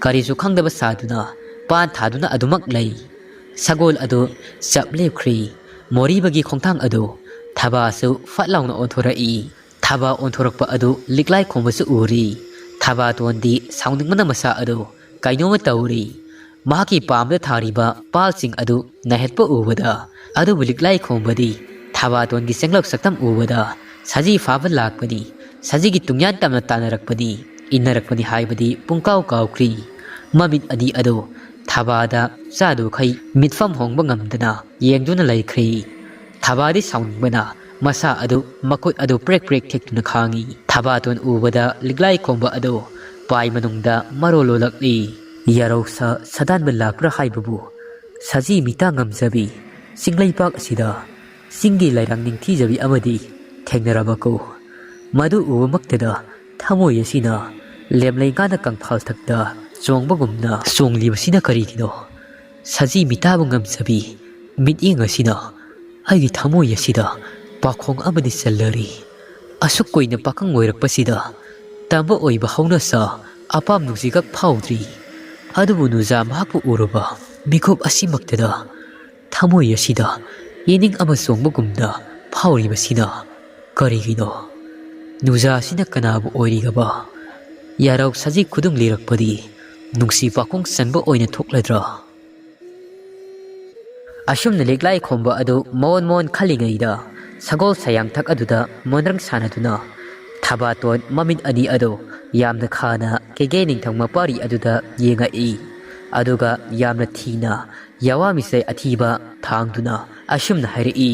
ꯀꯔꯤꯁꯨ ꯈꯪꯗꯕ ꯁꯥꯗꯨꯅ ꯄꯥꯟ ꯊꯥꯗꯨꯅ ꯑꯗꯨꯃꯛ ꯂꯩ꯫ ꯁꯒꯣꯜ ꯑꯗꯨ ꯆꯞ ꯂꯦꯞꯈ꯭ꯔꯤ꯫ ꯃꯣꯔꯤꯕꯒꯤ ꯈꯣꯡꯊꯥꯡ ꯑꯗꯨ ꯊꯕꯥꯁꯨ ꯐꯠ ꯂꯥꯎꯅ ꯑꯣꯟꯊꯣꯔꯛꯏ꯫ ꯊꯕꯥ ꯑꯣꯟꯊꯣꯔꯛꯄ ꯑꯗꯨ ꯂꯤꯛꯂꯥꯏ ꯈꯣꯝꯕꯁꯨ ꯎꯔꯤ꯫ ꯊꯕꯥꯇꯣꯟꯗꯤ ꯁꯥꯎꯅꯤꯡꯕꯅ ꯃꯁꯥ ꯑꯗꯨ ꯀꯩꯅꯣꯝꯃ ꯇꯧꯔꯤ꯫ ꯃꯍꯥꯛꯀꯤ ꯄꯥꯝꯗ ꯊꯥꯔꯤꯕ ꯄꯥꯜꯁꯤꯡ ꯑꯗꯨ ꯅꯥꯏꯍꯠꯄ ꯎꯕꯗ, ꯑꯗꯨꯕꯨ ꯂꯤꯛꯂꯥꯏ ꯈꯣꯝꯕꯗꯤ ꯊꯕꯥꯇꯣꯟꯒꯤ ꯆꯦꯡꯂꯧ ꯁꯛꯇꯝ ꯎꯕꯗ ꯁꯖꯤ ꯐꯥꯕ ꯂꯥꯛꯄꯅꯤ, ꯁꯖꯤꯒꯤ ꯇꯨꯡꯌꯥꯟ ꯇꯝꯅ ꯇꯥꯟꯅꯔꯛꯄꯅꯤ, ꯏꯟꯅꯔꯛꯄꯅꯤ ꯍꯥꯏꯕꯗꯤ ꯄꯨꯡꯀꯥꯎ ꯀꯥꯎꯈ꯭ꯔꯤ꯫ ꯃꯃꯤꯠ ꯑꯅꯤ ꯑꯗꯨ ꯊꯕꯥꯗ ꯆꯥꯗꯨꯈꯩ ꯃꯤꯠꯐꯝ ꯍꯣꯡꯕ ꯉꯝꯗꯅ ꯌꯦꯡꯗꯨꯅ ꯂꯩꯈ꯭ꯔꯦ꯫ ꯊꯕꯥꯗꯤ ꯁꯥꯎꯅꯤꯡꯕꯅ ꯃꯁꯥ ꯑꯗꯨ, ꯃꯈꯨꯠ ꯑꯗꯨ ꯄ꯭ꯔꯦꯛ ꯄ꯭ꯔꯦꯛ ꯊꯦꯛꯇꯨꯅ ꯈꯥꯡꯏ꯫ ꯊꯕꯥꯇꯣꯟ ꯎꯕꯗ ꯂꯤꯛꯂꯥꯏ ꯈꯣꯝꯕ ꯑꯗꯨ ꯄꯥꯏ ꯃꯅꯨꯡꯗ ꯃꯔꯣꯜ ꯂꯣꯜꯂꯛꯂꯤ꯫ ꯌꯥꯔꯧꯁ ꯁꯗꯥꯟꯕ ꯂꯥꯛꯄ꯭ꯔꯥ ꯍꯥꯏꯕꯕꯨ ꯁꯖꯤ ꯃꯤꯇꯥ ꯉꯝꯖꯕꯤ ꯆꯤꯡꯂꯩꯄꯥꯛ ꯑꯁꯤꯗ ꯆꯤꯡꯒꯤ ꯂꯥꯏꯔꯥꯡ ꯅꯤꯡꯊꯤꯖꯕꯤ ꯑꯃꯗꯤ ꯊꯦꯡꯅꯔꯕꯀꯣ꯫ ꯃꯗꯨ ꯎꯕꯃꯛꯇꯗ ꯊꯃꯣꯏ ꯑꯁꯤꯅ ꯂꯦꯝꯂꯩ ꯉꯥꯅ ꯀꯪꯐꯥꯜ ꯊꯛꯇ ꯆꯣꯡꯕꯒꯨꯝꯅ ꯆꯣꯡꯂꯤꯕꯁꯤꯅ ꯀꯔꯤꯒꯤꯅꯣ? ꯁꯖꯤ ꯃꯤꯇꯥꯕꯨ ꯉꯝꯖꯕꯤ ꯃꯤꯠꯌꯦꯡ ꯑꯁꯤꯅ ꯑꯩꯒꯤ ꯊꯃꯣꯏ ꯑꯁꯤꯗ ꯄꯥꯈꯣꯡ ꯑꯃꯗꯤ ꯆꯜꯂꯔꯤ꯫ ꯑꯁꯨꯛ ꯀꯨꯏꯅ ꯄꯥꯈꯪ ꯑꯣꯏꯔꯛꯄꯁꯤꯗ ꯇꯝꯕ ꯑꯣꯏꯕ ꯍꯧꯅꯁꯥ ꯑꯄꯥꯝ ꯅꯨꯡꯁꯤꯈꯛ ꯐꯥꯎꯗ꯭ꯔꯤ꯫ ꯑꯗꯨꯕꯨ ꯅꯨꯖꯥ ꯃꯍꯥꯛꯄꯨ ꯎꯔꯨꯕ ꯃꯤꯀꯨꯞ ꯑꯁꯤꯃꯛꯇꯗ ꯊꯃꯣꯏ ꯑꯁꯤꯗ ꯌꯦꯅꯤꯡ ꯑꯃ ꯆꯣꯡꯕꯒꯨꯝꯅ ꯐꯥꯎꯔꯤꯕꯁꯤꯅ ꯀꯔꯤꯒꯤꯅꯣ? ꯅꯨꯖꯥꯁꯤꯅ ꯀꯅꯥꯕꯨ ꯑꯣꯏꯔꯤꯒꯕ? ꯌꯥꯔꯧ ꯁꯖꯤ ꯈꯨꯗꯨꯡ ꯂꯤꯔꯛꯄꯗꯤ ꯅꯨꯡꯁꯤ ꯄꯥꯈꯣꯡ ꯆꯟꯕ ꯑꯣꯏꯅ ꯊꯣꯛꯂꯗ꯭ꯔꯥ? ꯑꯁꯨꯝꯅ ꯂꯤꯛꯂꯥꯏ ꯈꯣꯝꯕ ꯑꯗꯨ ꯃꯣꯟ ꯃꯣꯟ ꯈꯜꯂꯤꯉꯩꯗ ꯁꯒꯣꯜ ꯁꯌꯥꯡꯊꯛ ꯑꯗꯨꯗ ꯃꯣꯟꯗ꯭ꯔꯪ ꯁꯥꯟꯅꯗꯨꯅ ꯊꯕꯥꯇꯣꯟ ꯃꯃꯤꯠ ꯑꯅꯤ ꯑꯗꯨ ꯌꯥꯝꯅ ꯈꯥꯅ ꯀꯦꯒꯦ ꯅꯤꯡꯊꯧ ꯃꯄꯥꯔꯤ ꯑꯗꯨꯗ ꯌꯦꯡꯉꯛꯏ꯫ ꯑꯗꯨꯒ ꯌꯥꯝꯅ ꯊꯤꯅ ꯌꯥꯋꯥ ꯃꯤꯁꯩ ꯑꯊꯤꯕ ꯊꯥꯡꯗꯨꯅ ꯑꯁꯨꯝꯅ ꯍꯥꯏꯔꯛꯏ,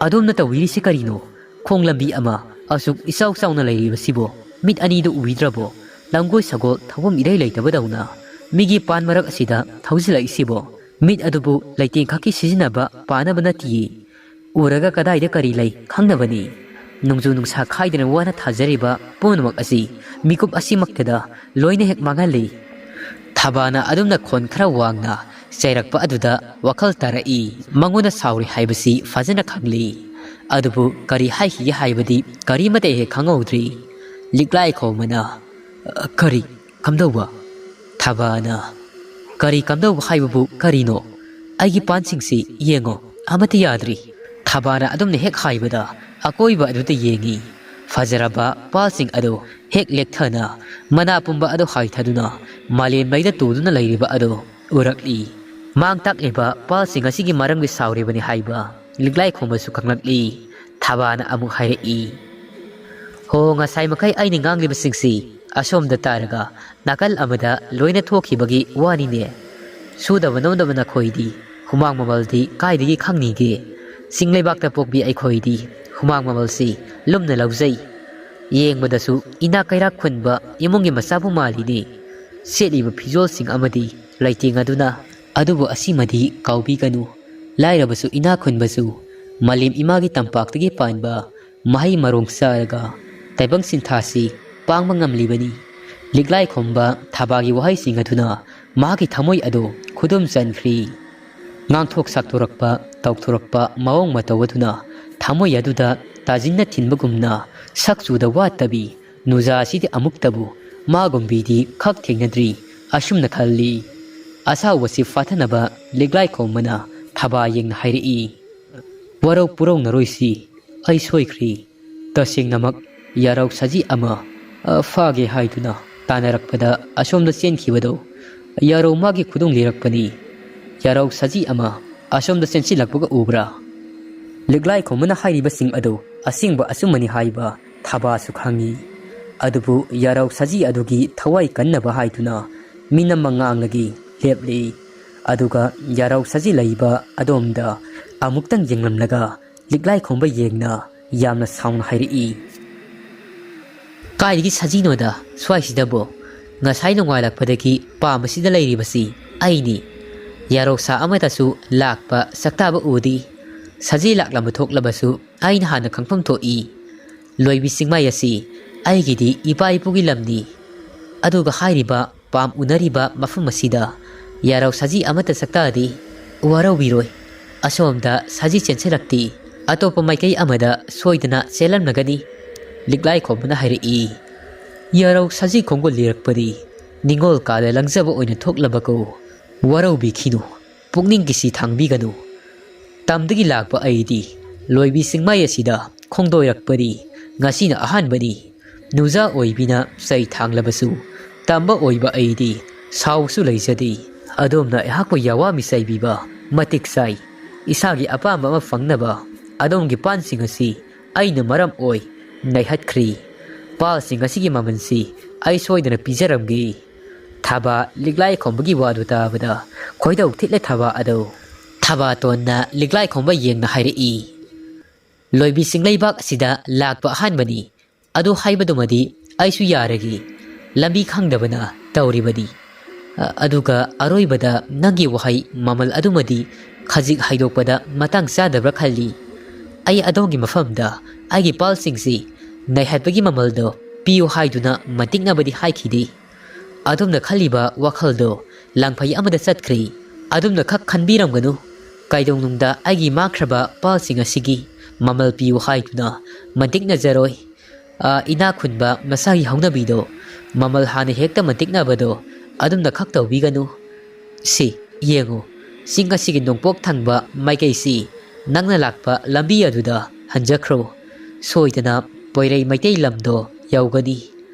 "ꯑꯗꯣꯝꯅ ꯇꯧꯕꯤꯔꯤꯁꯤ ꯀꯔꯤꯅꯣ? ꯈꯣꯡ ꯂꯝꯕꯤ ꯑꯃ ꯑꯁꯨꯛ ꯏꯆꯥꯎ ꯆꯥꯎꯅ ꯂꯩꯔꯤꯕꯁꯤꯕꯨ ꯃꯤꯠ ꯑꯅꯤꯗꯨ ꯎꯕꯤꯗ꯭ꯔꯕꯣ? ꯂꯝꯒꯣꯏ ꯁꯒꯣꯜ ꯊꯧꯐꯝ ꯏꯔꯩ ꯂꯩꯇꯕꯗꯧꯅ ꯃꯤꯒꯤ ꯄꯥꯟ ꯃꯔꯛ ꯑꯁꯤꯗ ꯊꯧꯖꯤꯜꯂꯛꯏꯁꯤꯕꯣ? ꯃꯤꯠ ꯑꯗꯨꯕꯨ ꯂꯩꯇꯦꯡ ꯈꯛꯀꯤ ꯁꯤꯖꯤꯟꯅꯕ ꯄꯥꯅꯕ ꯅꯠꯇꯤꯌꯦ꯫ ꯎꯔꯒ ꯀꯗꯥꯏꯗ ꯀꯔꯤ ꯂꯩ ꯈꯪꯅꯕꯅꯤ꯫ ꯅꯣꯡꯖꯨ ꯅꯨꯡꯁꯥ ꯈꯥꯏꯗꯅ ꯋꯥꯅ ꯊꯥꯖꯔꯤꯕ ꯄꯨꯝꯅꯃꯛ ꯑꯁꯤ ꯃꯤꯀꯨꯞ ꯑꯁꯤꯃꯛꯇꯗ ꯂꯣꯏꯅ ꯍꯦꯛ ꯃꯥꯡꯍꯜꯂꯤ꯫" ꯊꯕꯥꯅ ꯑꯗꯨꯝꯅ ꯈꯣꯟ ꯈꯔ ꯋꯥꯡꯅ ꯆꯩꯔꯛꯄ ꯑꯗꯨꯗ ꯋꯥꯈꯜ ꯇꯥꯔꯛꯏ꯫ ꯃꯉꯣꯟꯗ ꯁꯥꯎꯔꯤ ꯍꯥꯏꯕꯁꯤ ꯐꯖꯅ ꯈꯪꯂꯤ꯫ ꯑꯗꯨꯕꯨ ꯀꯔꯤ ꯍꯥꯏꯈꯤꯒꯦ ꯍꯥꯏꯕꯗꯤ ꯀꯔꯤꯃꯠꯇ ꯍꯦꯛ ꯈꯪꯍꯧꯗ꯭ꯔꯤ꯫ ꯂꯤꯛꯂꯥꯏ ꯈꯣꯝꯕꯅ, "ꯑ, ꯀꯔꯤ? ꯀꯝꯗꯧꯕ?" ꯊꯕꯥꯅ, "ꯀꯔꯤ ꯀꯝꯗꯧꯕ ꯍꯥꯏꯕꯕꯨ ꯀꯔꯤꯅꯣ? ꯑꯩꯒꯤ ꯄꯥꯟꯁꯤꯡꯁꯤ ꯌꯦꯡꯉꯣ, ꯑꯃꯠꯇ ꯌꯥꯗ꯭ꯔꯤ꯫" ꯊꯕꯥꯅ ꯑꯗꯨꯝꯅ ꯍꯦꯛ ꯍꯥꯏꯕꯗ ꯑꯀꯣꯏꯕ ꯑꯗꯨꯗ ꯌꯦꯡꯉꯤ꯫ ꯐꯖꯔꯕ ꯄꯥꯜꯁꯤꯡ ꯑꯗꯨ ꯍꯦꯛ ꯂꯦꯛꯊꯅ ꯃꯅꯥ ꯄꯨꯝꯕ ꯑꯗꯨ ꯍꯥꯏꯊꯗꯨꯅ ꯃꯥꯂꯦꯝ ꯃꯩꯗ ꯇꯨꯗꯨꯅ ꯂꯩꯔꯤꯕ ꯑꯗꯨ ꯎꯔꯛꯂꯤ꯫ ꯃꯥꯡ ꯇꯥꯛꯂꯤꯕ ꯄꯥꯜꯁꯤꯡ ꯑꯁꯤꯒꯤ ꯃꯔꯝꯒꯤ ꯁꯥꯎꯔꯤꯕꯅꯤ ꯍꯥꯏꯕ ꯂꯤꯛꯂꯥꯏ ꯈꯣꯝꯕꯁꯨ ꯈꯪꯂꯛꯂꯤ꯫ ꯊꯕꯥꯅ ꯑꯃꯨꯛ ꯍꯥꯏꯔꯛꯏ, "ꯍꯣ, ꯉꯁꯥꯏ ꯃꯈꯩ ꯑꯩꯅ ꯉꯥꯡꯂꯤꯕꯁꯤꯡꯁꯤ ꯑꯁꯣꯝꯗ ꯇꯥꯔꯒ ꯅꯥꯀꯜ ꯑꯃꯗ ꯂꯣꯏꯅ ꯊꯣꯛꯈꯤꯕꯒꯤ ꯋꯥꯅꯤꯅꯦ꯫ ꯁꯨꯗꯕ ꯅꯣꯝꯗꯕ ꯅꯈꯣꯏꯗꯤ ꯍꯨꯃꯥꯡ ꯃꯃꯜꯗꯤ ꯀꯥꯏꯗꯒꯤ ꯈꯪꯅꯤꯒꯦ? ꯆꯤꯡ ꯂꯩꯕꯥꯛꯇ ꯄꯣꯛꯄꯤ ꯑꯩꯈꯣꯏꯗꯤ ꯍꯨꯃꯥꯡ ꯃꯃꯜꯁꯤ ꯂꯨꯝꯅ ꯂꯧꯖꯩ꯫ ꯌꯦꯡꯕꯗꯁꯨ ꯏꯅꯥꯛ ꯀꯩꯔꯥꯛ ꯈꯨꯟꯕ ꯏꯃꯨꯡꯒꯤ ꯃꯆꯥꯕꯨ ꯃꯥꯜꯂꯤꯅꯦ꯫ ꯁꯦꯠꯂꯤꯕ ꯐꯤꯖꯣꯜꯁꯤꯡ ꯑꯃꯗꯤ ꯂꯩꯇꯦꯡ ꯑꯗꯨꯅ꯫ ꯑꯗꯨꯕꯨ ꯑꯁꯤꯃꯗꯤ ꯀꯥꯎꯕꯤꯒꯅꯨ, ꯂꯥꯏꯔꯕꯁꯨ ꯏꯅꯥꯛ ꯈꯨꯟꯕꯁꯨ ꯃꯥꯂꯦꯝ ꯏꯃꯥꯒꯤ ꯇꯝꯄꯥꯛꯇꯒꯤ ꯄꯥꯟꯕ ꯃꯍꯩ ꯃꯔꯣꯡ ꯆꯥꯔꯒ ꯇꯥꯏꯕꯪ ꯁꯤꯟꯊꯥꯁꯤ ꯄꯥꯡꯕ ꯉꯝꯂꯤꯕꯅꯤ꯫ ꯂꯤꯛꯂꯥꯏ ꯈꯣꯝꯕ ꯊꯕꯥꯒꯤ ꯋꯥꯍꯩꯁꯤꯡ ꯑꯗꯨꯅ ꯃꯍꯥꯛꯀꯤ ꯊꯃꯣꯏ ꯑꯗꯨ ꯈꯨꯗꯨꯝ ꯆꯟꯈ꯭ꯔꯤ꯫ ꯉꯥꯡꯊꯣꯛ ꯁꯛꯇꯣꯔꯛꯄ, ꯇꯧꯊꯣꯔꯛꯄ ꯃꯑꯣꯡ ꯃꯇꯧ ꯑꯗꯨꯅ ꯊꯃꯣꯏ ꯑꯗꯨꯗ ꯇꯥꯖꯤꯟꯅ ꯊꯤꯟꯕꯒꯨꯝꯅ ꯁꯛ ꯆꯨꯗ ꯋꯥꯠꯇꯕꯤ ꯅꯨꯖꯥ ꯑꯁꯤꯗꯤ ꯑꯃꯨꯛꯇꯕꯨ ꯃꯥꯒꯨꯝꯕꯤꯗꯤ ꯈꯛ ꯊꯦꯡꯅꯗ꯭ꯔꯤ꯫ ꯑꯁꯨꯝꯅ ꯈꯜꯂꯤ꯫ ꯑꯁꯥꯎꯕꯁꯤ ꯐꯥꯊꯅꯕ ꯂꯤꯛꯂꯥꯏ ꯈꯣꯝꯕꯅ ꯊꯕꯥ ꯌꯦꯡꯅ ꯍꯥꯏꯔꯛꯏ, "ꯋꯥꯔꯧ ꯄꯨꯔꯧꯅꯔꯣꯏꯁꯤ, ꯑꯩ ꯁꯣꯏꯈ꯭ꯔꯦ꯫ ꯇꯁꯦꯡꯅꯃꯛ ꯌꯥꯔꯧ ꯁꯖꯤ ꯑꯃ, ꯑ, ꯐꯥꯒꯦ ꯍꯥꯏꯗꯨꯅ ꯇꯥꯟꯅꯔꯛꯄꯗ ꯑꯁꯣꯝꯗ ꯆꯦꯟꯈꯤꯕꯗꯣ ꯌꯥꯔꯧ ꯃꯥꯒꯤ ꯈꯨꯗꯣꯡ ꯂꯤꯔꯛꯄꯅꯤ꯫ ꯌꯥꯔꯧ ꯁꯖꯤ ꯑꯃ ꯑꯁꯣꯝꯗ ꯆꯦꯟꯁꯤꯜꯂꯛꯄꯒ ꯎꯕ꯭ꯔꯥ?" ꯂꯤꯛꯂꯥꯏ ꯈꯣꯝꯕꯅ ꯍꯥꯏꯔꯤꯕꯁꯤꯡ ꯑꯗꯨ ꯑꯁꯦꯡꯕ ꯑꯆꯨꯝꯕꯅꯤ ꯍꯥꯏꯕ ꯊꯕꯥꯁꯨ ꯈꯪꯏ꯫ ꯑꯗꯨꯕꯨ ꯌꯥꯔꯧ ꯁꯖꯤ ꯑꯗꯨꯒꯤ ꯊꯋꯥꯏ ꯀꯟꯅꯕ ꯍꯥꯏꯗꯨꯅ ꯃꯤꯅꯝ ꯃꯉꯥꯡꯂꯒꯤ ꯂꯦꯞꯂꯤ꯫ ꯑꯗꯨꯒ ꯌꯥꯔꯧ ꯁꯖꯤ ꯂꯩꯕ ꯑꯗꯣꯝꯗ ꯑꯃꯨꯛꯇꯪ ꯌꯦꯡꯂꯝꯂꯒ ꯂꯤꯛꯂꯥꯏ ꯈꯣꯝꯕ ꯌꯦꯡꯅ ꯌꯥꯝꯅ ꯁꯥꯎꯅ ꯍꯥꯏꯔꯛꯏ, "ꯀꯥꯏꯗꯒꯤ ꯁꯖꯤꯅꯣꯗ ꯁ꯭ꯋꯥꯏꯁꯤꯗꯕꯨ? ꯉꯁꯥꯏ ꯅꯣꯡꯉꯥꯜꯂꯛꯄꯗꯒꯤ ꯄꯥꯝꯕꯁꯤꯗ ꯂꯩꯔꯤꯕꯁꯤ ꯑꯩꯅꯤ꯫ ꯌꯥꯔꯧꯁꯥ ꯑꯃꯠꯇꯁꯨ ꯂꯥꯛꯄ ꯁꯛꯇꯥꯕ ꯎꯗꯦ꯫ ꯁꯖꯤ ꯂꯥꯛꯂꯝꯕ ꯊꯣꯛꯂꯕꯁꯨ ꯑꯩꯅ ꯍꯥꯟꯅ ꯈꯪꯐꯝ ꯊꯣꯛꯏ꯫ ꯂꯣꯏꯕꯤ ꯆꯤꯡꯃꯥꯏ ꯑꯁꯤ ꯑꯩꯒꯤꯗꯤ ꯏꯄꯥ ꯏꯄꯨꯒꯤ ꯂꯝꯅꯤ꯫ ꯑꯗꯨꯒ ꯍꯥꯏꯔꯤꯕ ꯄꯥꯝ ꯎꯅꯔꯤꯕ ꯃꯐꯝ ꯑꯁꯤꯗ ꯌꯥꯔꯧ ꯁꯖꯤ ꯑꯃꯠꯇ ꯁꯛꯇꯥꯗꯦ꯫ ꯋꯥꯔꯧꯕꯤꯔꯣꯏ, ꯑꯁꯣꯝꯗ ꯁꯖꯤ ꯆꯦꯟꯁꯤꯜꯂꯛꯇꯦ꯫ ꯑꯇꯣꯞꯄ ꯃꯥꯏꯀꯩ ꯑꯃꯗ ꯁꯣꯏꯗꯅ ꯆꯦꯜꯂꯝꯂꯒꯅꯤ꯫" ꯂꯤꯛꯂꯥꯏ ꯈꯣꯝꯕꯅ ꯍꯥꯏꯔꯛꯏ, "ꯌꯥꯔꯧ ꯁꯖꯤ ꯈꯣꯡꯒꯨꯜ ꯂꯤꯔꯛꯄꯗꯤ ꯅꯤꯡꯉꯣꯜ ꯀꯥꯗ ꯂꯪꯖꯕ ꯑꯣꯏꯅ ꯊꯣꯛꯂꯕꯀꯣ꯫ ꯋꯥꯔꯧꯕꯤꯈꯤꯅꯨ, ꯄꯨꯛꯅꯤꯡꯒꯤꯁꯤ ꯊꯥꯡꯕꯤꯒꯅꯨ꯫ ꯇꯝꯗꯒꯤ ꯂꯥꯛꯄ ꯑꯩꯗꯤ ꯂꯣꯏꯕꯤ ꯆꯤꯡꯃꯥꯏ ꯑꯁꯤꯗ ꯈꯣꯡꯗꯣꯏꯔꯛꯄꯅꯤ꯫ ꯉꯁꯤꯅ ꯑꯍꯥꯟꯕꯅꯤ꯫ ꯅꯨꯖꯥ ꯑꯣꯏꯕꯤꯅ ꯆꯩ ꯊꯥꯡꯂꯕꯁꯨ ꯇꯝꯕ ꯑꯣꯏꯕ ꯑꯩꯗꯤ ꯁꯥꯎꯕꯁꯨ ꯂꯩꯖꯗꯦ꯫ ꯑꯗꯣꯝꯅ ꯑꯩꯍꯥꯛꯄꯨ ꯌꯥꯋꯥ ꯃꯤꯆꯩꯕꯤꯕ ꯃꯇꯤꯛ ꯆꯥꯏ꯫ ꯏꯁꯥꯒꯤ ꯑꯄꯥꯝꯕ ꯑꯃ ꯐꯪꯅꯕ ꯑꯗꯣꯝꯒꯤ ꯄꯥꯟꯁꯤꯡ ꯑꯁꯤ ꯑꯩꯅ ꯃꯔꯝ ꯑꯣꯏ ꯅꯩꯍꯠꯈ꯭ꯔꯤ꯫ ꯄꯥꯜꯁꯤꯡ ꯑꯁꯤꯒꯤ ꯃꯃꯜꯁꯤ ꯑꯩ ꯁꯣꯏꯗꯅ ꯄꯤꯖꯔꯝꯒꯦ꯫ ꯊꯥꯕ ꯂꯤꯛꯂꯥꯏ ꯈꯣꯝꯕꯒꯤ ꯋꯥꯗꯨ ꯇꯥꯕꯗ ꯈꯣꯏꯗꯧ ꯊꯤꯠꯂꯦ ꯊꯥꯕ ꯑꯗꯣ꯫ ꯊꯥꯕꯇꯣꯟꯅ ꯂꯤꯛꯂꯥꯏ ꯈꯣꯝꯕ ꯌꯦꯡꯅ ꯍꯥꯏꯔꯛꯏ, "ꯂꯣꯏꯕꯤ ꯆꯤꯡꯂꯩꯕꯥꯛ ꯑꯁꯤꯗ ꯂꯥꯛꯄ ꯑꯍꯥꯟꯕꯅꯤ꯫ ꯑꯗꯨ ꯍꯥꯏꯕꯗꯨꯃꯗꯤ ꯑꯩꯁꯨ ꯌꯥꯔꯒꯦ꯫ ꯂꯝꯕꯤ ꯈꯪꯗꯕꯅ ꯇꯧꯔꯤꯕꯅꯤ꯫ ꯑ-, ꯑꯗꯨꯒ ꯑꯔꯣꯏꯕꯗ ꯅꯪꯒꯤ ꯋꯥꯍꯩ ꯃꯃꯜ ꯑꯗꯨꯃꯗꯤ ꯈꯖꯤꯛ ꯍꯥꯏꯗꯣꯛꯄꯗ ꯃꯇꯥꯡ ꯆꯥꯗꯕ꯭ꯔꯥ ꯈꯜꯂꯤ꯫ ꯑꯩ ꯑꯗꯣꯝꯒꯤ ꯃꯐꯝꯗ ꯑꯩꯒꯤ ꯄꯥꯜꯁꯤꯡꯁꯤ ꯅꯩꯍꯠꯄꯒꯤ ꯃꯃꯜꯗꯣ ꯄꯤꯌꯨ ꯍꯥꯏꯗꯨꯅ ꯃꯟꯇꯤꯛꯅꯕꯗꯤ ꯍꯥꯏꯈꯤꯗꯦ꯫ ꯑꯗꯣꯝꯅ ꯈꯜꯂꯤꯕ ꯋꯥꯈꯜꯗꯣ ꯂꯥꯡꯐꯩ ꯑꯃꯗ ꯆꯠꯈ꯭ꯔꯦ꯫ ꯑꯗꯣꯝꯅ ꯈꯛ ꯈꯟꯕꯤꯔꯝꯒꯅꯨ꯫ ꯀꯩꯗꯧꯅꯨꯡꯗ ꯑꯩꯒꯤ ꯃꯥꯡꯈ꯭ꯔꯕ ꯄꯥꯜꯁꯤꯡ ꯑꯁꯤꯒꯤ ꯃꯃꯜ ꯄꯤꯌꯨ ꯍꯥꯏꯗꯨꯅ ꯃꯟꯇꯤꯛꯅꯖꯔꯣꯏ꯫ ꯑ, ꯏꯅꯥꯛ ꯈꯨꯟꯕ ꯃꯁꯥꯒꯤ ꯍꯧꯅꯕꯤꯗꯣ ꯃꯃꯜ ꯍꯥꯟꯅ ꯍꯦꯛꯇ ꯃꯟꯇꯤꯛꯅꯕꯗꯣ ꯑꯗꯨꯝꯅ ꯈꯛ ꯇꯧꯕꯤꯒꯅꯨ꯫ ꯁꯤ ꯌꯦꯡꯉꯨ, ꯆꯤꯡ ꯑꯁꯤꯒꯤ ꯅꯣꯡꯄꯣꯛ ꯊꯪꯕ ꯃꯥꯏꯀꯩꯁꯤ ꯅꯪꯅ ꯂꯥꯛꯄ ꯂꯝꯕꯤ ꯑꯗꯨꯗ ꯍꯟꯖꯈ꯭ꯔꯣ꯫ ꯁꯣꯏꯗꯅ ꯄꯣꯏꯔꯩ ꯃꯩꯇꯩ ꯂꯝꯗꯣ ꯌꯧꯒꯅꯤ꯫"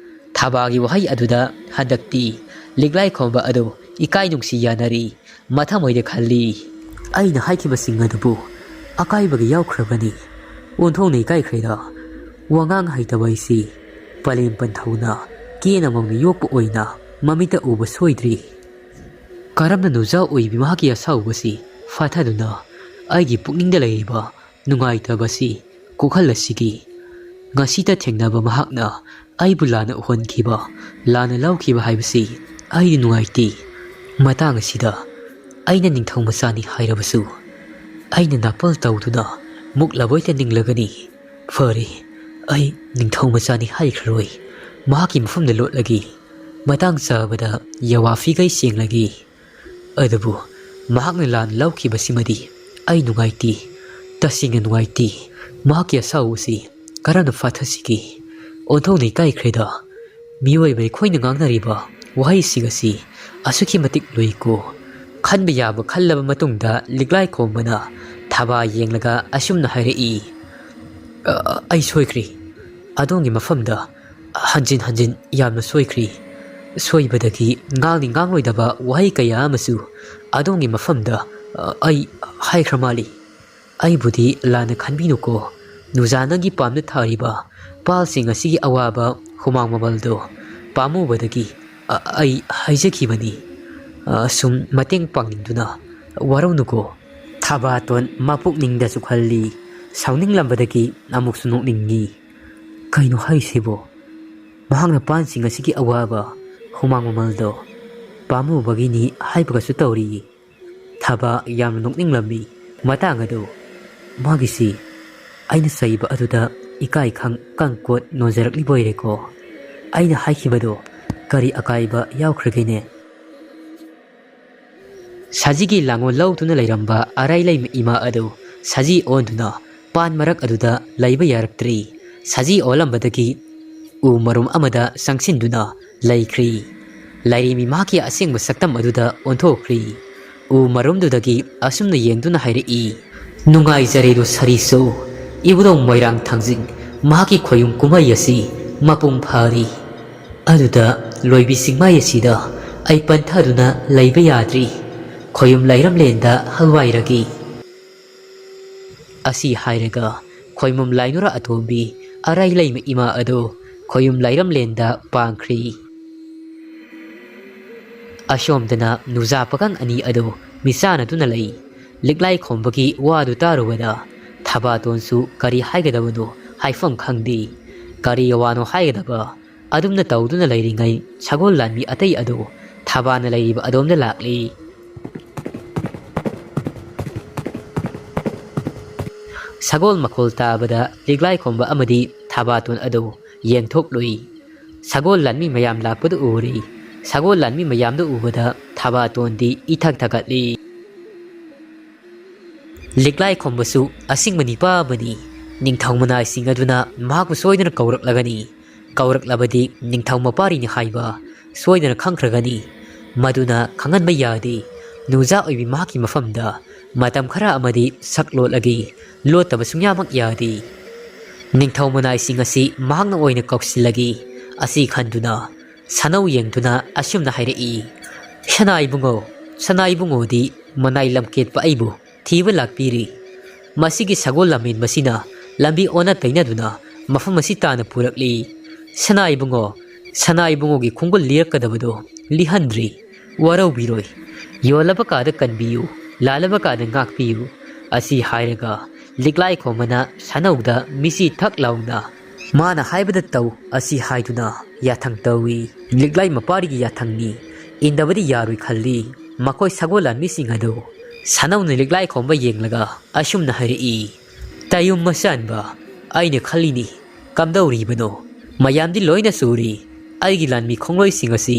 ꯊꯥꯕꯒꯤ ꯋꯥꯍꯩ ꯑꯗꯨꯗ ꯍꯟꯗꯛꯇꯤ ꯂꯤꯛꯂꯥꯏ ꯈꯣꯝꯕ ꯑꯗꯨ ꯏꯀꯥꯏ ꯅꯨꯡꯁꯤ ꯌꯥꯅꯔꯤ꯫ ꯃꯊꯃꯣꯏꯗ ꯈꯜꯂꯤ, "ꯑꯩꯅ ꯍꯥꯏꯈꯤꯕꯁꯤꯡ ꯑꯗꯨꯕꯨ ꯑꯀꯥꯏꯕꯒ ꯌꯥꯎꯈ꯭ꯔꯕꯅꯤ꯫ ꯑꯣꯟꯊꯣꯛꯅ ꯏꯀꯥꯏꯈ꯭ꯔꯦꯗ꯫ ꯋꯥꯉꯥꯡ ꯍꯩꯇꯕ ꯑꯩꯁꯤ ꯄꯂꯦꯝ ꯄꯟꯊꯧꯅ ꯀꯦꯅ ꯃꯧꯅ ꯌꯣꯛꯄ ꯑꯣꯏꯅ ꯃꯃꯤꯠꯇ ꯎꯕ ꯁꯣꯏꯗ꯭ꯔꯤ꯫ ꯀꯔꯝꯅ ꯅꯨꯖꯥ ꯑꯣꯏꯕꯤ ꯃꯍꯥꯛꯀꯤ ꯑꯁꯥꯎꯕꯁꯤ ꯐꯥꯊꯗꯨꯅ ꯑꯩꯒꯤ ꯄꯨꯛꯅꯤꯡꯗ ꯂꯩꯔꯤꯕ ꯅꯨꯡꯉꯥꯏꯇꯕꯁꯤ ꯀꯣꯛꯍꯜꯂꯁꯤꯒꯦ? ꯉꯁꯤꯇ ꯊꯦꯡꯅꯕ ꯃꯍꯥꯛꯅ ꯑꯩꯕꯨ ꯂꯥꯟꯅ ꯎꯍꯟꯈꯤꯕ, ꯂꯥꯟꯅ ꯂꯧꯈꯤꯕ ꯍꯥꯏꯕꯁꯤ ꯑꯩꯗꯤ ꯅꯨꯡꯉꯥꯏꯇꯦ꯫ ꯃꯇꯥꯡ ꯑꯁꯤꯗ ꯑꯩꯅ ꯅꯤꯡꯊꯧ ꯃꯆꯥꯅꯤ ꯍꯥꯏꯔꯕꯁꯨ ꯑꯩꯅ ꯅꯥꯄꯜ ꯇꯧꯗꯨꯅ ꯃꯨꯛꯂꯕꯣꯏꯇ ꯅꯤꯡꯂꯒꯅꯤ꯫ ꯐꯔꯦ, ꯑꯩ ꯅꯤꯡꯊꯧ ꯃꯆꯥꯅꯤ ꯍꯥꯏꯈ꯭ꯔꯔꯣꯏ꯫ ꯃꯍꯥꯛꯀꯤ ꯃꯐꯝꯗ ꯂꯣꯠꯂꯒꯦ꯫ ꯃꯇꯥꯡ ꯆꯥꯕꯗ ꯌꯥꯋꯥꯐꯤꯒꯩ ꯆꯦꯡꯂꯒꯦ꯫ ꯑꯗꯨꯕꯨ ꯃꯍꯥꯛꯅ ꯂꯥꯟ ꯂꯧꯈꯤꯕꯁꯤꯃꯗꯤ ꯑꯩ ꯅꯨꯡꯉꯥꯏꯇꯦ, ꯇꯁꯦꯡꯅ ꯅꯨꯡꯉꯥꯏꯇꯦ꯫ ꯃꯍꯥꯛꯀꯤ ꯑꯁꯥꯎꯕꯁꯤ ꯀꯔꯝꯅ ꯐꯥꯊꯁꯤꯒꯦ? ꯑꯣꯟꯊꯣꯛꯅ ꯏꯀꯥꯏꯈ꯭ꯔꯦꯗ꯫ ꯃꯤꯑꯣꯏꯕ ꯑꯩꯈꯣꯏꯅ ꯉꯥꯡꯅꯔꯤꯕ ꯋꯥꯍꯩꯁꯤꯡ ꯑꯁꯤ ꯑꯁꯨꯛꯀꯤ ꯃꯇꯤꯛ ꯂꯨꯏꯀꯣ꯫ ꯈꯟꯕ ꯌꯥꯕ ꯈꯜꯂꯕ ꯃꯇꯨꯡꯗ ꯂꯤꯛꯂꯥꯏ ꯈꯣꯝꯕꯅ ꯊꯥꯕ ꯌꯦꯡꯂꯒ ꯑꯁꯨꯝꯅ ꯍꯥꯏꯔꯛꯏ, "ꯑ, ꯑꯩ ꯁꯣꯏꯈ꯭ꯔꯦ꯫ ꯑꯗꯣꯝꯒꯤ ꯃꯐꯝꯗ ꯍꯟꯖꯤꯟ ꯍꯟꯖꯤꯟ ꯌꯥꯝꯅ ꯁꯣꯏꯈ꯭ꯔꯦ꯫ ꯁꯣꯏꯕꯗꯒꯤ ꯉꯥꯡꯅꯤ ꯉꯥꯡꯂꯣꯏꯗꯕ ꯋꯥꯍꯩ ꯀꯌꯥ ꯑꯃꯁꯨ ꯑꯗꯣꯝꯒꯤ ꯃꯐꯝꯗ, ꯑ, ꯑꯩ ꯍꯥꯏꯈ꯭ꯔ ꯃꯥꯜꯂꯤ꯫ ꯑꯩꯕꯨꯗꯤ ꯂꯥꯟꯅ ꯈꯟꯕꯤꯅꯨꯀꯣ꯫ ꯅꯨꯖꯥ, ꯅꯪꯒꯤ ꯄꯥꯝꯅ ꯊꯥꯔꯤꯕ ꯄꯥꯜꯁꯤꯡ ꯑꯁꯤꯒꯤ ꯑꯋꯥꯕ ꯍꯨꯃꯥꯡ ꯃꯃꯜꯗꯣ ꯄꯥꯝꯃꯨꯕꯗꯒꯤ ꯑ-, ꯑꯩ ꯍꯥꯏꯖꯈꯤꯕꯅꯤ꯫ ꯑ, ꯁꯨꯝ ꯃꯇꯦꯡ ꯄꯥꯡꯅꯤꯡꯗꯨꯅ ꯋꯥꯔꯧꯅꯨꯀꯣ꯫ ꯊꯕꯥꯇꯣꯟ ꯃꯄꯨꯛꯅꯤꯡꯗꯁꯨ ꯈꯜꯂꯤ, ꯁꯥꯎꯅꯤꯡꯂꯝꯕꯗꯒꯤ ꯑꯃꯨꯛꯁꯨ ꯅꯣꯛꯅꯤꯡꯉꯤ꯫ ꯀꯩꯅꯣ ꯍꯥꯏꯁꯤꯕꯣ? ꯃꯍꯥꯛꯅ ꯄꯥꯟꯁꯤꯡ ꯑꯁꯤꯒꯤ ꯑꯋꯥꯕ ꯍꯨꯃꯥꯡ ꯃꯃꯜꯗꯣ ꯄꯥꯝꯃꯨꯕꯒꯤꯅꯤ ꯍꯥꯏꯕꯒꯁꯨ ꯇꯧꯔꯤ꯫ ꯊꯕꯥ ꯌꯥꯝꯅ ꯅꯣꯛꯅꯤꯡꯂꯝꯃꯤ꯫ ꯃꯇꯥꯡ ꯑꯗꯨ ꯃꯥꯒꯤꯁꯤ ꯑꯩꯅ ꯆꯩꯕ ꯑꯗꯨꯗ ꯏꯀꯥꯏ ꯈꯪ ꯀꯪꯀꯣꯠ ꯅꯣꯟꯖꯔꯛꯂꯤꯕ ꯑꯣꯏꯔꯦꯀꯣ꯫ ꯑꯩꯅ ꯍꯥꯏꯈꯤꯕꯗꯣ ꯀꯔꯤ ꯑꯀꯥꯏꯕ ꯌꯥꯎꯈ꯭ꯔꯒꯦꯅꯦ? ꯁꯖꯤꯒꯤ ꯂꯥꯡꯒꯣꯜ ꯂꯧꯗꯨꯅ ꯂꯩꯔꯝꯕ ꯑꯔꯥꯏ ꯂꯩꯃ ꯏꯃꯥ ꯑꯗꯨ ꯁꯖꯤ ꯑꯣꯟꯗꯨꯅ ꯄꯥꯟ ꯃꯔꯛ ꯑꯗꯨꯗ ꯂꯩꯕ ꯌꯥꯔꯛꯇ꯭ꯔꯤ꯫ ꯁꯖꯤ ꯑꯣꯜꯂꯝꯕꯗꯒꯤ ꯎ ꯃꯔꯨꯝ ꯑꯃꯗ ꯆꯪꯁꯤꯟꯗꯨꯅ ꯂꯩꯈ꯭ꯔꯤ꯫ ꯂꯥꯏꯔꯦꯝꯕꯤ ꯃꯍꯥꯛꯀꯤ ꯑꯁꯦꯡꯕ ꯁꯛꯇꯝ ꯑꯗꯨꯗ ꯑꯣꯟꯊꯣꯛꯈ꯭ꯔꯤ꯫ ꯎ ꯃꯔꯨꯝꯗꯨꯗꯒꯤ ꯑꯁꯨꯝꯅ ꯌꯦꯡꯗꯨꯅ ꯍꯥꯏꯔꯛꯏ, "ꯅꯨꯡꯉꯥꯏꯖꯔꯦꯗꯣ ꯁꯥꯔꯤꯁꯨ, ꯏꯕꯨꯙꯧ ꯃꯣꯏꯔꯥꯡ ꯊꯥꯡꯖꯤꯡ ꯃꯍꯥꯛꯀꯤ ꯈꯣꯌꯨꯝ ꯀꯨꯝꯍꯩ ꯑꯁꯤ ꯃꯄꯨꯡ ꯐꯥꯔꯤ꯫ ꯑꯗꯨꯗ ꯂꯣꯏꯕꯤ ꯆꯤꯡꯃꯥꯏ ꯑꯁꯤꯗ ꯑꯩ ꯄꯟꯊꯗꯨꯅ ꯂꯩꯕ ꯌꯥꯗ꯭ꯔꯤ꯫ ꯈꯣꯌꯨꯝ ꯂꯩꯔꯝꯂꯦꯟꯗ ꯍꯜꯋꯥꯏꯔꯒꯦ"꯫ ꯑꯁꯤ ꯍꯥꯏꯔꯒ ꯈꯣꯏꯃꯨꯝ ꯂꯥꯏꯅꯨꯔ ꯑꯇꯣꯝꯕꯤ ꯑꯔꯥꯏ ꯂꯩꯃ ꯏꯃꯥ ꯑꯗꯨ ꯈꯣꯌꯨꯝ ꯂꯩꯔꯝꯂꯦꯟꯗ ꯄꯥꯡꯈ꯭ꯔꯤ꯫ ꯑꯁꯣꯝꯗꯅ ꯅꯨꯖꯥ ꯄꯥꯈꯪ ꯑꯅꯤ ꯑꯗꯨ ꯃꯤꯆꯥꯟꯅꯗꯨꯅ ꯂꯩ꯫ ꯂꯤꯛꯂꯥꯏ ꯈꯣꯝꯕꯒꯤ ꯋꯥꯗꯨ ꯇꯥꯔꯨꯕꯗ ꯊꯕꯥꯇꯣꯟꯁꯨ ꯀꯔꯤ ꯍꯥꯏꯒꯗꯕꯅꯣ ꯍꯥꯏꯐꯝ ꯈꯪꯗꯦ꯫ ꯀꯔꯤ ꯋꯥꯅꯣ ꯍꯥꯏꯒꯗꯕ? ꯑꯗꯨꯝꯅ ꯇꯧꯗꯨꯅ ꯂꯩꯔꯤꯉꯩ ꯁꯒꯣꯜ ꯂꯥꯟꯃꯤ ꯑꯇꯩ ꯑꯗꯨ ꯊꯕꯥꯅ ꯂꯩꯔꯤꯕ ꯑꯗꯣꯝꯗ ꯂꯥꯛꯂꯤ꯫ ꯁꯒꯣꯜ ꯃꯈꯣꯜ ꯇꯥꯕꯗ ꯂꯤꯛꯂꯥꯏ ꯈꯣꯝꯕ ꯑꯃꯗꯤ ꯊꯕꯥꯇꯣꯟ ꯑꯗꯨ ꯌꯦꯡꯊꯣꯛꯂꯨꯏ꯫ ꯁꯒꯣꯜ ꯂꯥꯟꯃꯤ ꯃꯌꯥꯝ ꯂꯥꯛꯄꯗꯨ ꯎꯔꯤ꯫ ꯁꯒꯣꯜ ꯂꯥꯟꯃꯤ ꯃꯌꯥꯝꯗꯨ ꯎꯕꯗ ꯊꯕꯥꯇꯣꯟꯗꯤ ꯏꯊꯛ ꯊꯛꯀꯠꯂꯤ꯫ ꯂꯤꯛꯂꯥꯏ ꯈꯣꯝꯕꯁꯨ ꯑꯁꯤꯡꯕ ꯅꯤꯄꯥ ꯑꯃꯅꯤ꯫ ꯅꯤꯡꯊꯧ ꯃꯅꯥꯏꯁꯤꯡ ꯑꯗꯨꯅ ꯃꯍꯥꯛꯄꯨ ꯁꯣꯏꯗꯅ ꯀꯧꯔꯛꯂꯒꯅꯤ꯫ ꯀꯧꯔꯛꯂꯕꯗꯤ ꯅꯤꯡꯊꯧ ꯃꯄꯥꯔꯤꯅꯤ ꯍꯥꯏꯕ ꯁꯣꯏꯗꯅ ꯈꯪꯈ꯭ꯔꯒꯅꯤ꯫ ꯃꯗꯨꯅ ꯈꯪꯍꯟꯕ ꯌꯥꯗꯦ꯫ ꯅꯨꯖꯥ ꯑꯣꯏꯕꯤ ꯃꯍꯥꯛꯀꯤ ꯃꯐꯝꯗ ꯃꯇꯝ ꯈꯔ ꯑꯃꯗꯤ ꯁꯛ ꯂꯣꯠꯂꯒꯦ꯫ ꯂꯣꯠꯇꯕ ꯁꯨꯡꯌꯥꯃꯛ ꯌꯥꯗꯦ꯫ ꯅꯤꯡꯊꯧ ꯃꯅꯥꯏꯁꯤꯡ ꯑꯁꯤ ꯃꯍꯥꯛꯅ ꯑꯣꯏꯅ ꯀꯧꯁꯤꯜꯂꯒꯦ꯫ ꯑꯁꯤ ꯈꯟꯗꯨꯅ ꯁꯅꯧ ꯌꯦꯡꯗꯨꯅ ꯑꯁꯨꯝꯅ ꯍꯥꯏꯔꯛꯏ, "ꯁꯅꯥ ꯏꯕꯨꯡꯉꯣ, ꯁꯅꯥ ꯏꯕꯨꯡꯉꯣꯗꯤ ꯃꯅꯥꯏ ꯂꯝꯀꯦꯠꯄ ꯑꯩꯕꯨ ꯊꯤꯕ ꯂꯥꯛꯄꯤꯔꯤ꯫ ꯃꯁꯤꯒꯤ ꯁꯒꯣꯜ ꯂꯝꯃꯦꯟꯕꯁꯤꯅ ꯂꯝꯕꯤ ꯑꯣꯟꯅ ꯇꯩꯅꯗꯨꯅ ꯃꯐꯝ ꯑꯁꯤ ꯇꯥꯟꯅ ꯄꯨꯔꯛꯂꯤ꯫ "ꯁꯅꯥ ꯏꯕꯨꯡꯉꯣ, ꯁꯅꯥ ꯏꯕꯨꯡꯉꯣꯒꯤ ꯈꯣꯡꯒꯨꯜ ꯂꯤꯔꯛꯀꯗꯕꯗꯣ ꯂꯤꯍꯟꯗ꯭ꯔꯤ꯫ ꯋꯥꯔꯧꯕꯤꯔꯣꯏ꯫ ꯌꯣꯜꯂꯕ ꯀꯥꯗ ꯀꯟꯕꯤꯌꯨ, ꯂꯥꯜꯂꯕ ꯀꯥꯗ ꯉꯥꯛꯄꯤꯌꯨ" ꯑꯁꯤ ꯍꯥꯏꯔꯒ ꯂꯤꯛꯂꯥꯏ ꯈꯣꯝꯕꯅ ꯁꯅꯧꯗ ꯃꯤꯠꯁꯤ ꯊꯛ ꯂꯥꯎꯅ "ꯃꯥꯅ ꯍꯥꯏꯕꯗ ꯇꯧ" ꯑꯁꯤ ꯍꯥꯏꯗꯨꯅ ꯌꯥꯊꯪ ꯇꯧꯏ꯫ ꯂꯤꯛꯂꯥꯏ ꯃꯄꯥꯔꯤꯒꯤ ꯌꯥꯊꯪꯅꯤ, ꯏꯟꯗꯕꯗꯤ ꯌꯥꯔꯣꯏ ꯈꯜꯂꯤ꯫ ꯃꯈꯣꯏ ꯁꯒꯣꯜ ꯂꯥꯟꯃꯤꯁꯤꯡ ꯑꯗꯨ ꯁꯅꯧꯅ ꯂꯤꯛꯂꯥꯏ ꯈꯣꯝꯕ ꯌꯦꯡꯂꯒ ꯑꯁꯨꯝꯅ ꯍꯥꯏꯔꯛꯏ, "ꯇꯥꯌꯨꯝ ꯃꯆꯥꯟꯕ, ꯑꯩꯅ ꯈꯜꯂꯤꯅꯤ, ꯀꯝꯗꯧꯔꯤꯕꯅꯣ? ꯃꯌꯥꯝꯗꯤ ꯂꯣꯏꯅ ꯁꯨꯔꯤ꯫ ꯑꯩꯒꯤ ꯂꯥꯟꯃꯤ ꯈꯣꯡꯂꯣꯏꯁꯤꯡ ꯑꯁꯤ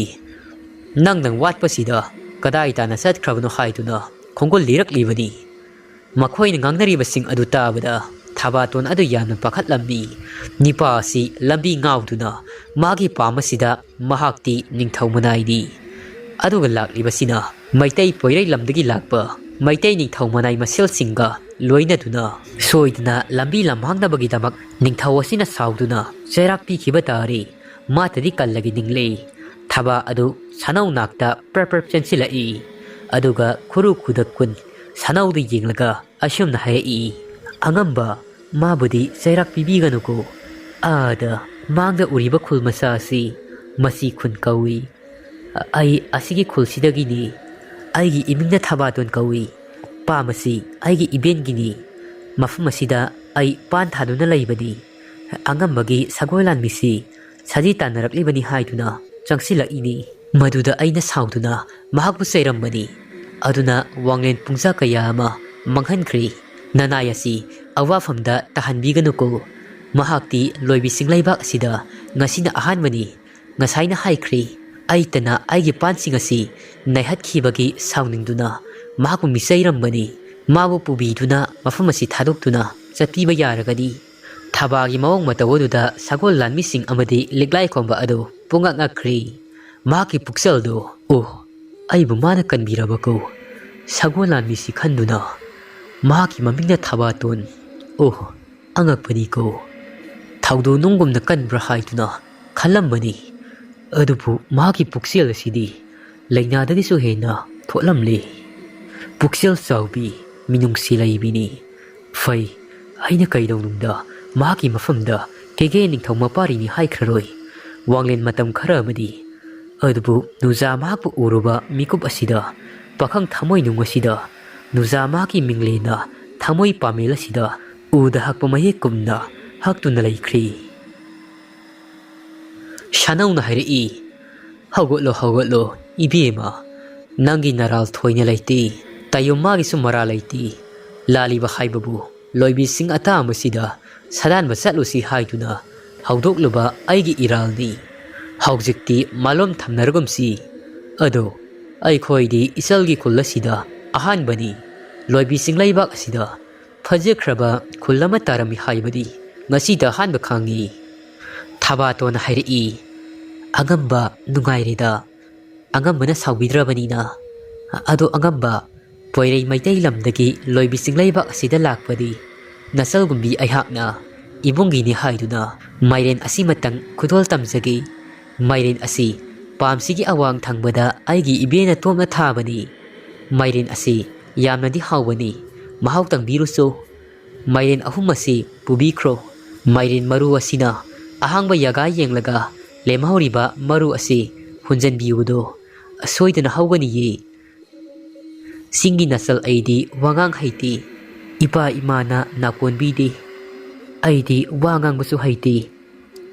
ꯅꯪꯗꯪ ꯋꯥꯠꯄꯁꯤꯗ ꯀꯗꯥꯏ ꯇꯥꯅ ꯆꯠꯈ꯭ꯔꯕꯅꯣ ꯍꯥꯏꯗꯨꯅ ꯈꯣꯡꯒꯨꯜ ꯂꯤꯔꯛꯂꯤꯕꯅꯤ"꯫ ꯃꯈꯣꯏꯅ ꯉꯥꯡꯅꯔꯤꯕꯁꯤꯡ ꯑꯗꯨ ꯇꯥꯕꯗ ꯊꯕꯥꯇꯣꯟ ꯑꯗꯨ ꯌꯥꯝꯅ ꯄꯥꯈꯠꯂꯝꯃꯤ꯫ ꯅꯤꯄꯥ ꯑꯁꯤ ꯂꯝꯕꯤ ꯉꯥꯎꯗꯨꯅ ꯃꯥꯒꯤ ꯄꯥꯝ ꯑꯁꯤꯗ ꯃꯍꯥꯛꯇꯤ ꯅꯤꯡꯊꯧ ꯃꯅꯥꯏꯅꯤ꯫ ꯑꯗꯨꯒ ꯂꯥꯛꯂꯤꯕꯁꯤꯅ ꯃꯩꯇꯩ ꯄꯣꯏꯔꯩ ꯂꯝꯗꯒꯤ ꯂꯥꯛꯄ ꯃꯩꯇꯩ ꯅꯤꯡꯊꯧ ꯃꯅꯥꯏ ꯃꯁꯦꯜꯁꯤꯡꯒ ꯂꯣꯏꯅꯗꯨꯅ ꯁꯣꯏꯗꯅ ꯂꯝꯕꯤ ꯂꯝꯍꯥꯡꯅꯕꯒꯤꯗꯃꯛ ꯅꯤꯡꯊꯧ ꯑꯁꯤꯅ ꯁꯥꯎꯗꯨꯅ ꯆꯩꯔꯥꯛ ꯄꯤꯈꯤꯕ ꯇꯥꯔꯦ꯫ ꯃꯥꯇꯗꯤ ꯀꯜꯂꯒ ꯅꯤꯡꯂꯦ꯫ ꯊꯕꯥ ꯑꯗꯨ ꯁꯅꯧ ꯅꯥꯛꯇ ꯄ꯭ꯔꯞ ꯄ꯭ꯔꯞ ꯆꯦꯟꯁꯤꯜꯂꯛꯏ꯫ ꯑꯗꯨꯒ ꯈꯨꯔꯨ ꯈꯨꯗꯛ ꯀꯨꯟ ꯁꯅꯧꯗ ꯌꯦꯡꯂꯒ ꯑꯁꯨꯝꯅ ꯍꯥꯏꯔꯛꯏ, "ꯑꯉꯝꯕ, ꯃꯥꯕꯨꯗꯤ ꯆꯩꯔꯥꯛ ꯄꯤꯕꯤꯒꯅꯨꯀꯣ꯫ ꯑꯥꯗ ꯃꯥꯡꯗ ꯎꯔꯤꯕ ꯈꯨꯜ ꯃꯆꯥ ꯑꯁꯤ ꯃꯁꯤ ꯈꯨꯟ ꯀꯧꯏ꯫ ꯑꯩ ꯑꯁꯤꯒꯤ ꯈꯨꯜꯁꯤꯗꯒꯤꯅꯤ꯫ ꯑꯩꯒꯤ ꯏꯃꯤꯡꯅ ꯊꯕꯥꯇꯣꯟ ꯀꯧꯏ꯫ ꯄꯥꯝ ꯑꯁꯤ ꯑꯩꯒꯤ ꯏꯕꯦꯟꯒꯤꯅꯤ꯫ ꯃꯐꯝ ꯑꯁꯤꯗ ꯑꯩ ꯄꯥꯟ ꯊꯥꯗꯨꯅ ꯂꯩꯕꯅꯤ꯫ ꯑꯉꯝꯕꯒꯤ ꯁꯒꯣꯜ ꯂꯥꯟꯃꯤꯁꯤ ꯁꯖꯤ ꯇꯥꯟꯅꯔꯛꯂꯤꯕꯅꯤ" ꯍꯥꯏꯗꯨꯅ ꯆꯪꯁꯤꯜꯂꯛꯏꯅꯤ꯫ ꯃꯗꯨꯗ ꯑꯩꯅ ꯁꯥꯎꯗꯨꯅ ꯃꯍꯥꯛꯄꯨ ꯆꯩꯔꯝꯕꯅꯤ꯫ ꯑꯗꯨꯅ ꯋꯥꯡꯂꯦꯟ ꯄꯨꯡꯖꯥ ꯀꯌꯥ ꯑꯃ ꯃꯥꯡꯍꯟꯈ꯭ꯔꯦ꯫ ꯅꯅꯥꯏ ꯑꯁꯤ ꯑꯋꯥꯐꯝꯗ ꯇꯥꯍꯟꯕꯤꯒꯅꯨꯀꯣ꯫ ꯃꯍꯥꯛꯇꯤ ꯂꯣꯏꯕꯤ ꯆꯤꯡꯂꯩꯕꯥꯛ ꯑꯁꯤꯗ ꯉꯁꯤꯅ ꯑꯍꯥꯟꯕꯅꯤ꯫ ꯉꯁꯥꯏꯅ ꯍꯥꯏꯈ꯭ꯔꯦ, ꯑꯩꯇꯅ ꯑꯩꯒꯤ ꯄꯥꯟꯁꯤꯡ ꯑꯁꯤ ꯅꯩꯍꯠꯈꯤꯕꯒꯤ ꯁꯥꯎꯅꯤꯡꯗꯨꯅ ꯃꯍꯥꯛꯄꯨ ꯃꯤꯆꯩꯔꯝꯕꯅꯤ꯫ ꯃꯥꯕꯨ ꯄꯨꯕꯤꯗꯨꯅ ꯃꯐꯝ ꯑꯁꯤ ꯊꯥꯗꯣꯛꯇꯨꯅ ꯆꯠꯄꯤꯕ ꯌꯥꯔꯒꯅꯤ꯫ ꯊꯕꯥꯒꯤ ꯃꯑꯣꯡ ꯃꯇꯧ ꯑꯗꯨꯗ ꯁꯒꯣꯜ ꯂꯥꯟꯃꯤꯁꯤꯡ ꯑꯃꯗꯤ ꯂꯤꯛꯂꯥꯏ ꯈꯣꯝꯕ ꯑꯗꯨ ꯄꯨꯡꯉꯛ ꯉꯛꯈ꯭ꯔꯦ꯫ ꯃꯍꯥꯛꯀꯤ ꯄꯨꯛꯆꯦꯜꯗꯨ, "ꯑꯣ, ꯑꯩꯕꯨ ꯃꯥꯅ ꯀꯟꯕꯤꯔꯕꯀꯣ? ꯁꯒꯣꯜ ꯂꯥꯟꯃꯤꯁꯤ ꯈꯟꯗꯨꯅ ꯃꯍꯥꯛꯀꯤ ꯃꯃꯤꯡꯅ ꯊꯕꯥꯇꯣꯟ꯫ ꯑꯣ, ꯑꯉꯛꯄꯅꯤꯀꯣ꯫ ꯊꯧꯗꯣꯛ ꯅꯨꯡꯒꯨꯝꯅ ꯀꯟꯕ꯭ꯔꯥ" ꯍꯥꯏꯗꯨꯅ ꯈꯜꯂꯝꯕꯅꯤ꯫ ꯑꯗꯨꯕꯨ ꯃꯍꯥꯛꯀꯤ ꯄꯨꯛꯆꯦꯜ ꯑꯁꯤꯗꯤ ꯂꯥꯏꯅꯥꯗꯒꯤꯁꯨ ꯍꯦꯟꯅ ꯊꯣꯠꯂꯝꯂꯦ꯫ ꯄꯨꯛꯆꯦꯜ ꯆꯥꯎꯕꯤ, ꯃꯤꯅꯨꯡꯁꯤ ꯂꯩꯕꯤꯅꯤ꯫ ꯐꯩ, ꯑꯩꯅ ꯀꯩꯗꯧꯅꯨꯡꯗ ꯃꯍꯥꯛꯀꯤ ꯃꯐꯝꯗ ꯀꯦꯒꯦ ꯅꯤꯡꯊꯧ ꯃꯄꯥꯔꯤꯅꯤ ꯍꯥꯏꯈ꯭ꯔꯔꯣꯏ꯫ ꯋꯥꯡꯂꯦꯟ ꯃꯇꯝ ꯈꯔ ꯑꯃꯗꯤ꯫ ꯑꯗꯨꯕꯨ ꯅꯨꯖꯥ ꯃꯍꯥꯛꯄꯨ ꯎꯔꯨꯕ ꯃꯤꯀꯨꯞ ꯑꯁꯤꯗ ꯄꯥꯈꯪ ꯊꯃꯣꯏ ꯅꯨꯡ ꯑꯁꯤꯗ ꯅꯨꯖꯥ ꯃꯍꯥꯛꯀꯤ ꯃꯤꯡꯂꯦꯟꯅ ꯊꯃꯣꯏ ꯄꯥꯃꯦꯜ ꯑꯁꯤꯗ ꯎꯗ ꯍꯛꯄ ꯃꯌꯦꯛ ꯀꯨꯝꯅ ꯍꯛꯇꯨꯅ ꯂꯩꯈ꯭ꯔꯤ꯫ ꯁꯥꯅꯧꯅ ꯍꯥꯏꯔꯛꯏ, "ꯍꯧꯒꯠꯂꯣ, ꯍꯧꯒꯠꯂꯣ, ꯏꯕꯦꯝꯃ, ꯅꯪꯒꯤ ꯅꯔꯥꯜ ꯊꯣꯏꯅ ꯂꯩꯇꯦ, ꯇꯥꯌꯣꯝ ꯃꯥꯒꯤꯁꯨ ꯃꯔꯥꯜ ꯂꯩꯇꯦ꯫ ꯂꯥꯜꯂꯤꯕ ꯍꯥꯏꯕꯕꯨ ꯂꯣꯏꯕꯤꯁꯤꯡ ꯑꯇꯥ ꯑꯃꯁꯤꯗ ꯁꯥꯗꯥꯟꯕ ꯆꯠꯂꯨꯁꯤ ꯍꯥꯏꯗꯨꯅ ꯍꯧꯗꯣꯛꯂꯨꯕ ꯑꯩꯒꯤ ꯏꯔꯥꯜꯅꯤ꯫ ꯍꯧꯖꯤꯛꯇꯤ ꯃꯥꯂꯣꯝ ꯊꯝꯅꯔꯒꯨꯝꯁꯤ꯫ ꯑꯗꯣ ꯑꯩꯈꯣꯏꯗꯤ ꯏꯆꯜꯒꯤ ꯈꯨꯜ ꯑꯁꯤꯗ ꯑꯍꯥꯟꯕꯅꯤ꯫ ꯂꯣꯏꯕꯤꯁꯤꯡ ꯂꯩꯕꯥꯛ ꯑꯁꯤꯗ ꯐꯖꯈ꯭ꯔꯕ ꯈꯨꯜ ꯑꯃ ꯇꯥꯔꯝꯃꯤ ꯍꯥꯏꯕꯗꯤ ꯉꯁꯤꯗ ꯑꯍꯥꯟꯕ ꯈꯪꯉꯤ꯫" ꯊꯕꯥꯇꯣꯟꯅ ꯍꯥꯏꯔꯛꯏ, "ꯑꯉꯝꯕ ꯅꯨꯡꯉꯥꯏꯔꯦꯗ꯫ ꯑꯉꯝꯕꯅ ꯁꯥꯎꯕꯤꯗ꯭ꯔꯕꯅꯤꯅ꯫ ꯑꯗꯣ ꯑꯉꯝꯕ, ꯄꯣꯏꯔꯩ ꯃꯩꯇꯩ ꯂꯝꯗꯒꯤ ꯂꯣꯏꯕꯤ ꯆꯤꯡꯂꯩꯕꯥꯛ ꯑꯁꯤꯗ ꯂꯥꯛꯄꯗꯤ ꯅꯆꯜꯒꯨꯝꯕꯤ ꯑꯩꯍꯥꯛꯅ ꯏꯕꯨꯡꯒꯤꯅꯤ ꯍꯥꯏꯗꯨꯅ ꯃꯥꯏꯔꯦꯟ ꯑꯁꯤꯃꯇꯪ ꯈꯨꯗꯣꯜ ꯇꯝꯖꯒꯦ꯫ ꯃꯥꯏꯔꯦꯟ ꯑꯁꯤ ꯄꯥꯝꯁꯤꯒꯤ ꯑꯋꯥꯡ ꯊꯪꯕꯗ ꯑꯩꯒꯤ ꯏꯕꯦꯅ ꯇꯣꯞꯅ ꯊꯥꯕꯅꯤ꯫ ꯃꯥꯏꯔꯦꯟ ꯑꯁꯤ ꯌꯥꯝꯅꯗꯤ ꯍꯥꯎꯕꯅꯤ꯫ ꯃꯍꯥꯎ ꯇꯪꯕꯤꯔꯨꯆꯣ꯫ ꯃꯥꯏꯔꯦꯟ ꯑꯍꯨꯝ ꯑꯁꯤ ꯄꯨꯕꯤꯈ꯭ꯔꯣ꯫" ꯃꯥꯏꯔꯦꯟ ꯃꯔꯨ ꯑꯁꯤꯅ ꯑꯍꯥꯡꯕ ꯌꯥꯒꯥ ꯌꯦꯡꯂꯒ ꯂꯦꯝꯍꯧꯔꯤꯕ ꯃꯔꯨ ꯑꯁꯤ ꯍꯨꯟꯖꯟꯕꯤꯌꯨꯗꯣ꯫ "ꯑꯁꯣꯏꯗꯅ ꯍꯧꯒꯅꯤꯌꯦ꯫ ꯆꯤꯡꯒꯤ ꯅꯆꯜ ꯑꯩꯗꯤ ꯋꯥꯉꯥꯡ ꯍꯩꯇꯦ꯫ ꯏꯄꯥ ꯏꯃꯥꯅ ꯅꯥꯀꯣꯟꯕꯤꯗꯦ꯫ ꯑꯩꯗꯤ ꯋꯥ ꯉꯥꯡꯕꯁꯨ ꯍꯩꯇꯦ꯫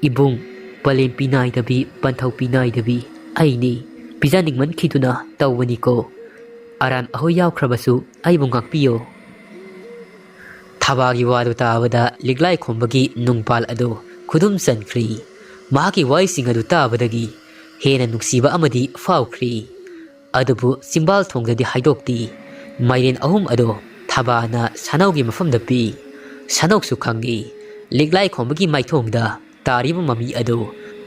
ꯏꯕꯨꯡ, ꯄꯂꯦꯝ ꯄꯤꯅꯥꯏꯗꯕꯤ, ꯄꯟꯊꯧ ꯄꯤꯅꯥꯏꯗꯕꯤ ꯑꯩꯅꯤ꯫ ꯄꯤꯖꯅꯤꯡꯃꯟꯈꯤꯗꯨꯅ ꯇꯧꯕꯅꯤꯀꯣ꯫ ꯑꯔꯥꯟ ꯑꯍꯣꯏ ꯌꯥꯎꯈ꯭ꯔꯕꯁꯨ ꯑꯩꯕꯨ ꯉꯥꯛꯄꯤꯌꯣ꯫" ꯊꯕꯥꯒꯤ ꯋꯥꯗꯨ ꯇꯥꯕꯗ ꯂꯤꯛꯂꯥꯏ ꯈꯣꯝꯕꯒꯤ ꯅꯨꯡꯄꯥꯜ ꯑꯗꯨ ꯈꯨꯗꯨꯝ ꯆꯟꯈ꯭ꯔꯤ꯫ ꯃꯍꯥꯛꯀꯤ ꯋꯥꯍꯩꯁꯤꯡ ꯑꯗꯨ ꯇꯥꯕꯗꯒꯤ ꯍꯦꯟꯅ ꯅꯨꯡꯁꯤꯕ ꯑꯃꯗꯤ ꯐꯥꯎꯈ꯭ꯔꯤ꯫ ꯑꯗꯨꯕꯨ ꯆꯤꯡꯕꯥꯜ ꯊꯣꯡꯗꯗꯤ ꯍꯥꯏꯗꯣꯛꯇꯦ꯫ ꯃꯥꯏꯔꯦꯟ ꯑꯍꯨꯝ ꯑꯗꯨ ꯊꯕꯥꯅ ꯁꯥꯅꯧꯒꯤ ꯃꯐꯝꯗ ꯄꯤ꯫ ꯁꯥꯅꯧꯁꯨ ꯈꯪꯏ꯫ ꯂꯤꯛꯂꯥꯏ ꯈꯣꯝꯕꯒꯤ ꯃꯥꯏꯊꯣꯡꯗ ꯇꯥꯔꯤꯕ ꯃꯃꯤ ꯑꯗꯨ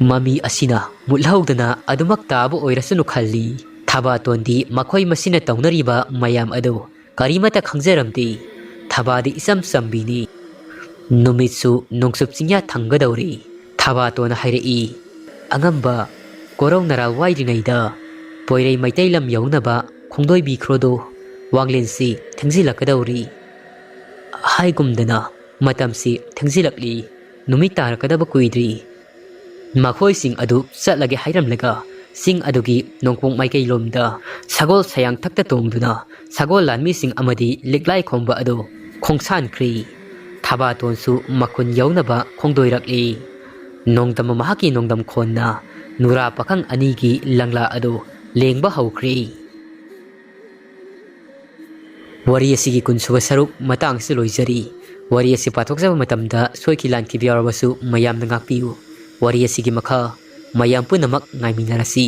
ꯃꯃꯤ ꯑꯁꯤꯅ ꯃꯨꯠꯍꯧꯗꯅ ꯑꯗꯨꯃꯛ ꯇꯥꯕ ꯑꯣꯏꯔꯁꯅꯨ ꯈꯜꯂꯤ꯫ ꯊꯕꯥꯇꯣꯟꯗꯤ ꯃꯈꯣꯏ ꯃꯁꯤꯅ ꯇꯧꯅꯔꯤꯕ ꯃꯌꯥꯝ ꯑꯗꯨ ꯀꯔꯤꯃꯠꯇ ꯈꯪꯖꯔꯝꯗꯦ꯫ ꯊꯕꯥꯗꯤ ꯏꯆꯝ ꯆꯝꯕꯤꯅꯤ꯫ ꯅꯨꯃꯤꯠꯁꯨ ꯅꯣꯡꯆꯨꯞ ꯆꯤꯡꯌꯥ ꯊꯪꯒꯗꯧꯔꯤ꯫ ꯊꯕꯥꯇꯣꯟꯅ ꯍꯥꯏꯔꯛꯏ, "ꯑꯉꯝꯕ, ꯀꯣꯔꯧ ꯅꯔꯥ ꯋꯥꯏꯔꯤꯉꯩꯗ ꯄꯣꯏꯔꯩ ꯃꯩꯇꯩ ꯂꯝ ꯌꯧꯅꯕ ꯈꯣꯡꯗꯣꯏꯕꯤꯈ꯭ꯔꯣꯗꯣ, ꯋꯥꯡꯂꯦꯟꯁꯤ ꯊꯦꯡꯖꯤꯜꯂꯛꯀꯗꯧꯔꯤ꯫" ꯍꯥꯏꯒꯨꯝꯗꯅ ꯃꯇꯝꯁꯤ ꯊꯦꯡꯖꯤꯜꯂꯛꯂꯤ꯫ ꯅꯨꯃꯤꯠ ꯇꯥꯔꯛꯀꯗꯕ ꯀꯨꯏꯗ꯭ꯔꯤ꯫ ꯃꯈꯣꯏꯁꯤꯡ ꯑꯗꯨ ꯆꯠꯂꯒꯦ ꯍꯥꯏꯔꯝꯂꯒ ꯆꯤꯡ ꯑꯗꯨꯒꯤ ꯅꯣꯡꯄꯣꯛ ꯃꯥꯏꯀꯩꯂꯣꯝꯗ ꯁꯒꯣꯜ ꯁꯌꯥꯡꯊꯛꯇ ꯇꯣꯡꯗꯨꯅ ꯁꯒꯣꯜ ꯂꯥꯟꯃꯤꯁꯤꯡ ꯑꯃꯗꯤ ꯂꯤꯛꯂꯥꯏ ꯈꯣꯝꯕ ꯑꯗꯨ ꯈꯣꯡꯁꯥꯟꯈ꯭ꯔꯤ꯫ ꯊꯕꯥꯇꯣꯟꯁꯨ ꯃꯈꯨꯟ ꯌꯧꯅꯕ ꯈꯣꯡꯗꯣꯏꯔꯛꯂꯤ꯫ ꯅꯣꯡꯗꯝꯕ ꯃꯍꯥꯛꯀꯤ ꯅꯣꯡꯗꯝ ꯈꯣꯟꯅ ꯅꯨꯔꯥ ꯄꯥꯈꯪ ꯑꯅꯤꯒꯤ ꯂꯪꯂꯥ ꯑꯗꯨ ꯂꯦꯡꯕ ꯍꯧꯈ꯭ꯔꯦ꯫ ꯋꯥꯔꯤ ꯑꯁꯤꯒꯤ ꯀꯨꯟꯁꯨꯕ ꯁꯔꯨꯛ ꯃꯇꯥꯡ ꯑꯁꯤꯗ ꯂꯣꯏꯖꯔꯤ꯫ ꯋꯥꯔꯤ ꯑꯁꯤ ꯄꯥꯊꯣꯛꯆꯕ ꯃꯇꯝꯗ ꯁꯣꯏꯈꯤ ꯂꯥꯟꯈꯤꯕ ꯌꯥꯎꯔꯕꯁꯨ ꯃꯌꯥꯝꯅ ꯉꯥꯛꯄꯤꯌꯨ꯫ ꯋꯥꯔꯤ ꯑꯁꯤꯒꯤ ꯃꯈꯥ ꯃꯌꯥꯝ ꯄꯨꯝꯅꯃꯛ ꯉꯥꯏꯃꯤꯟꯅꯔꯁꯤ꯫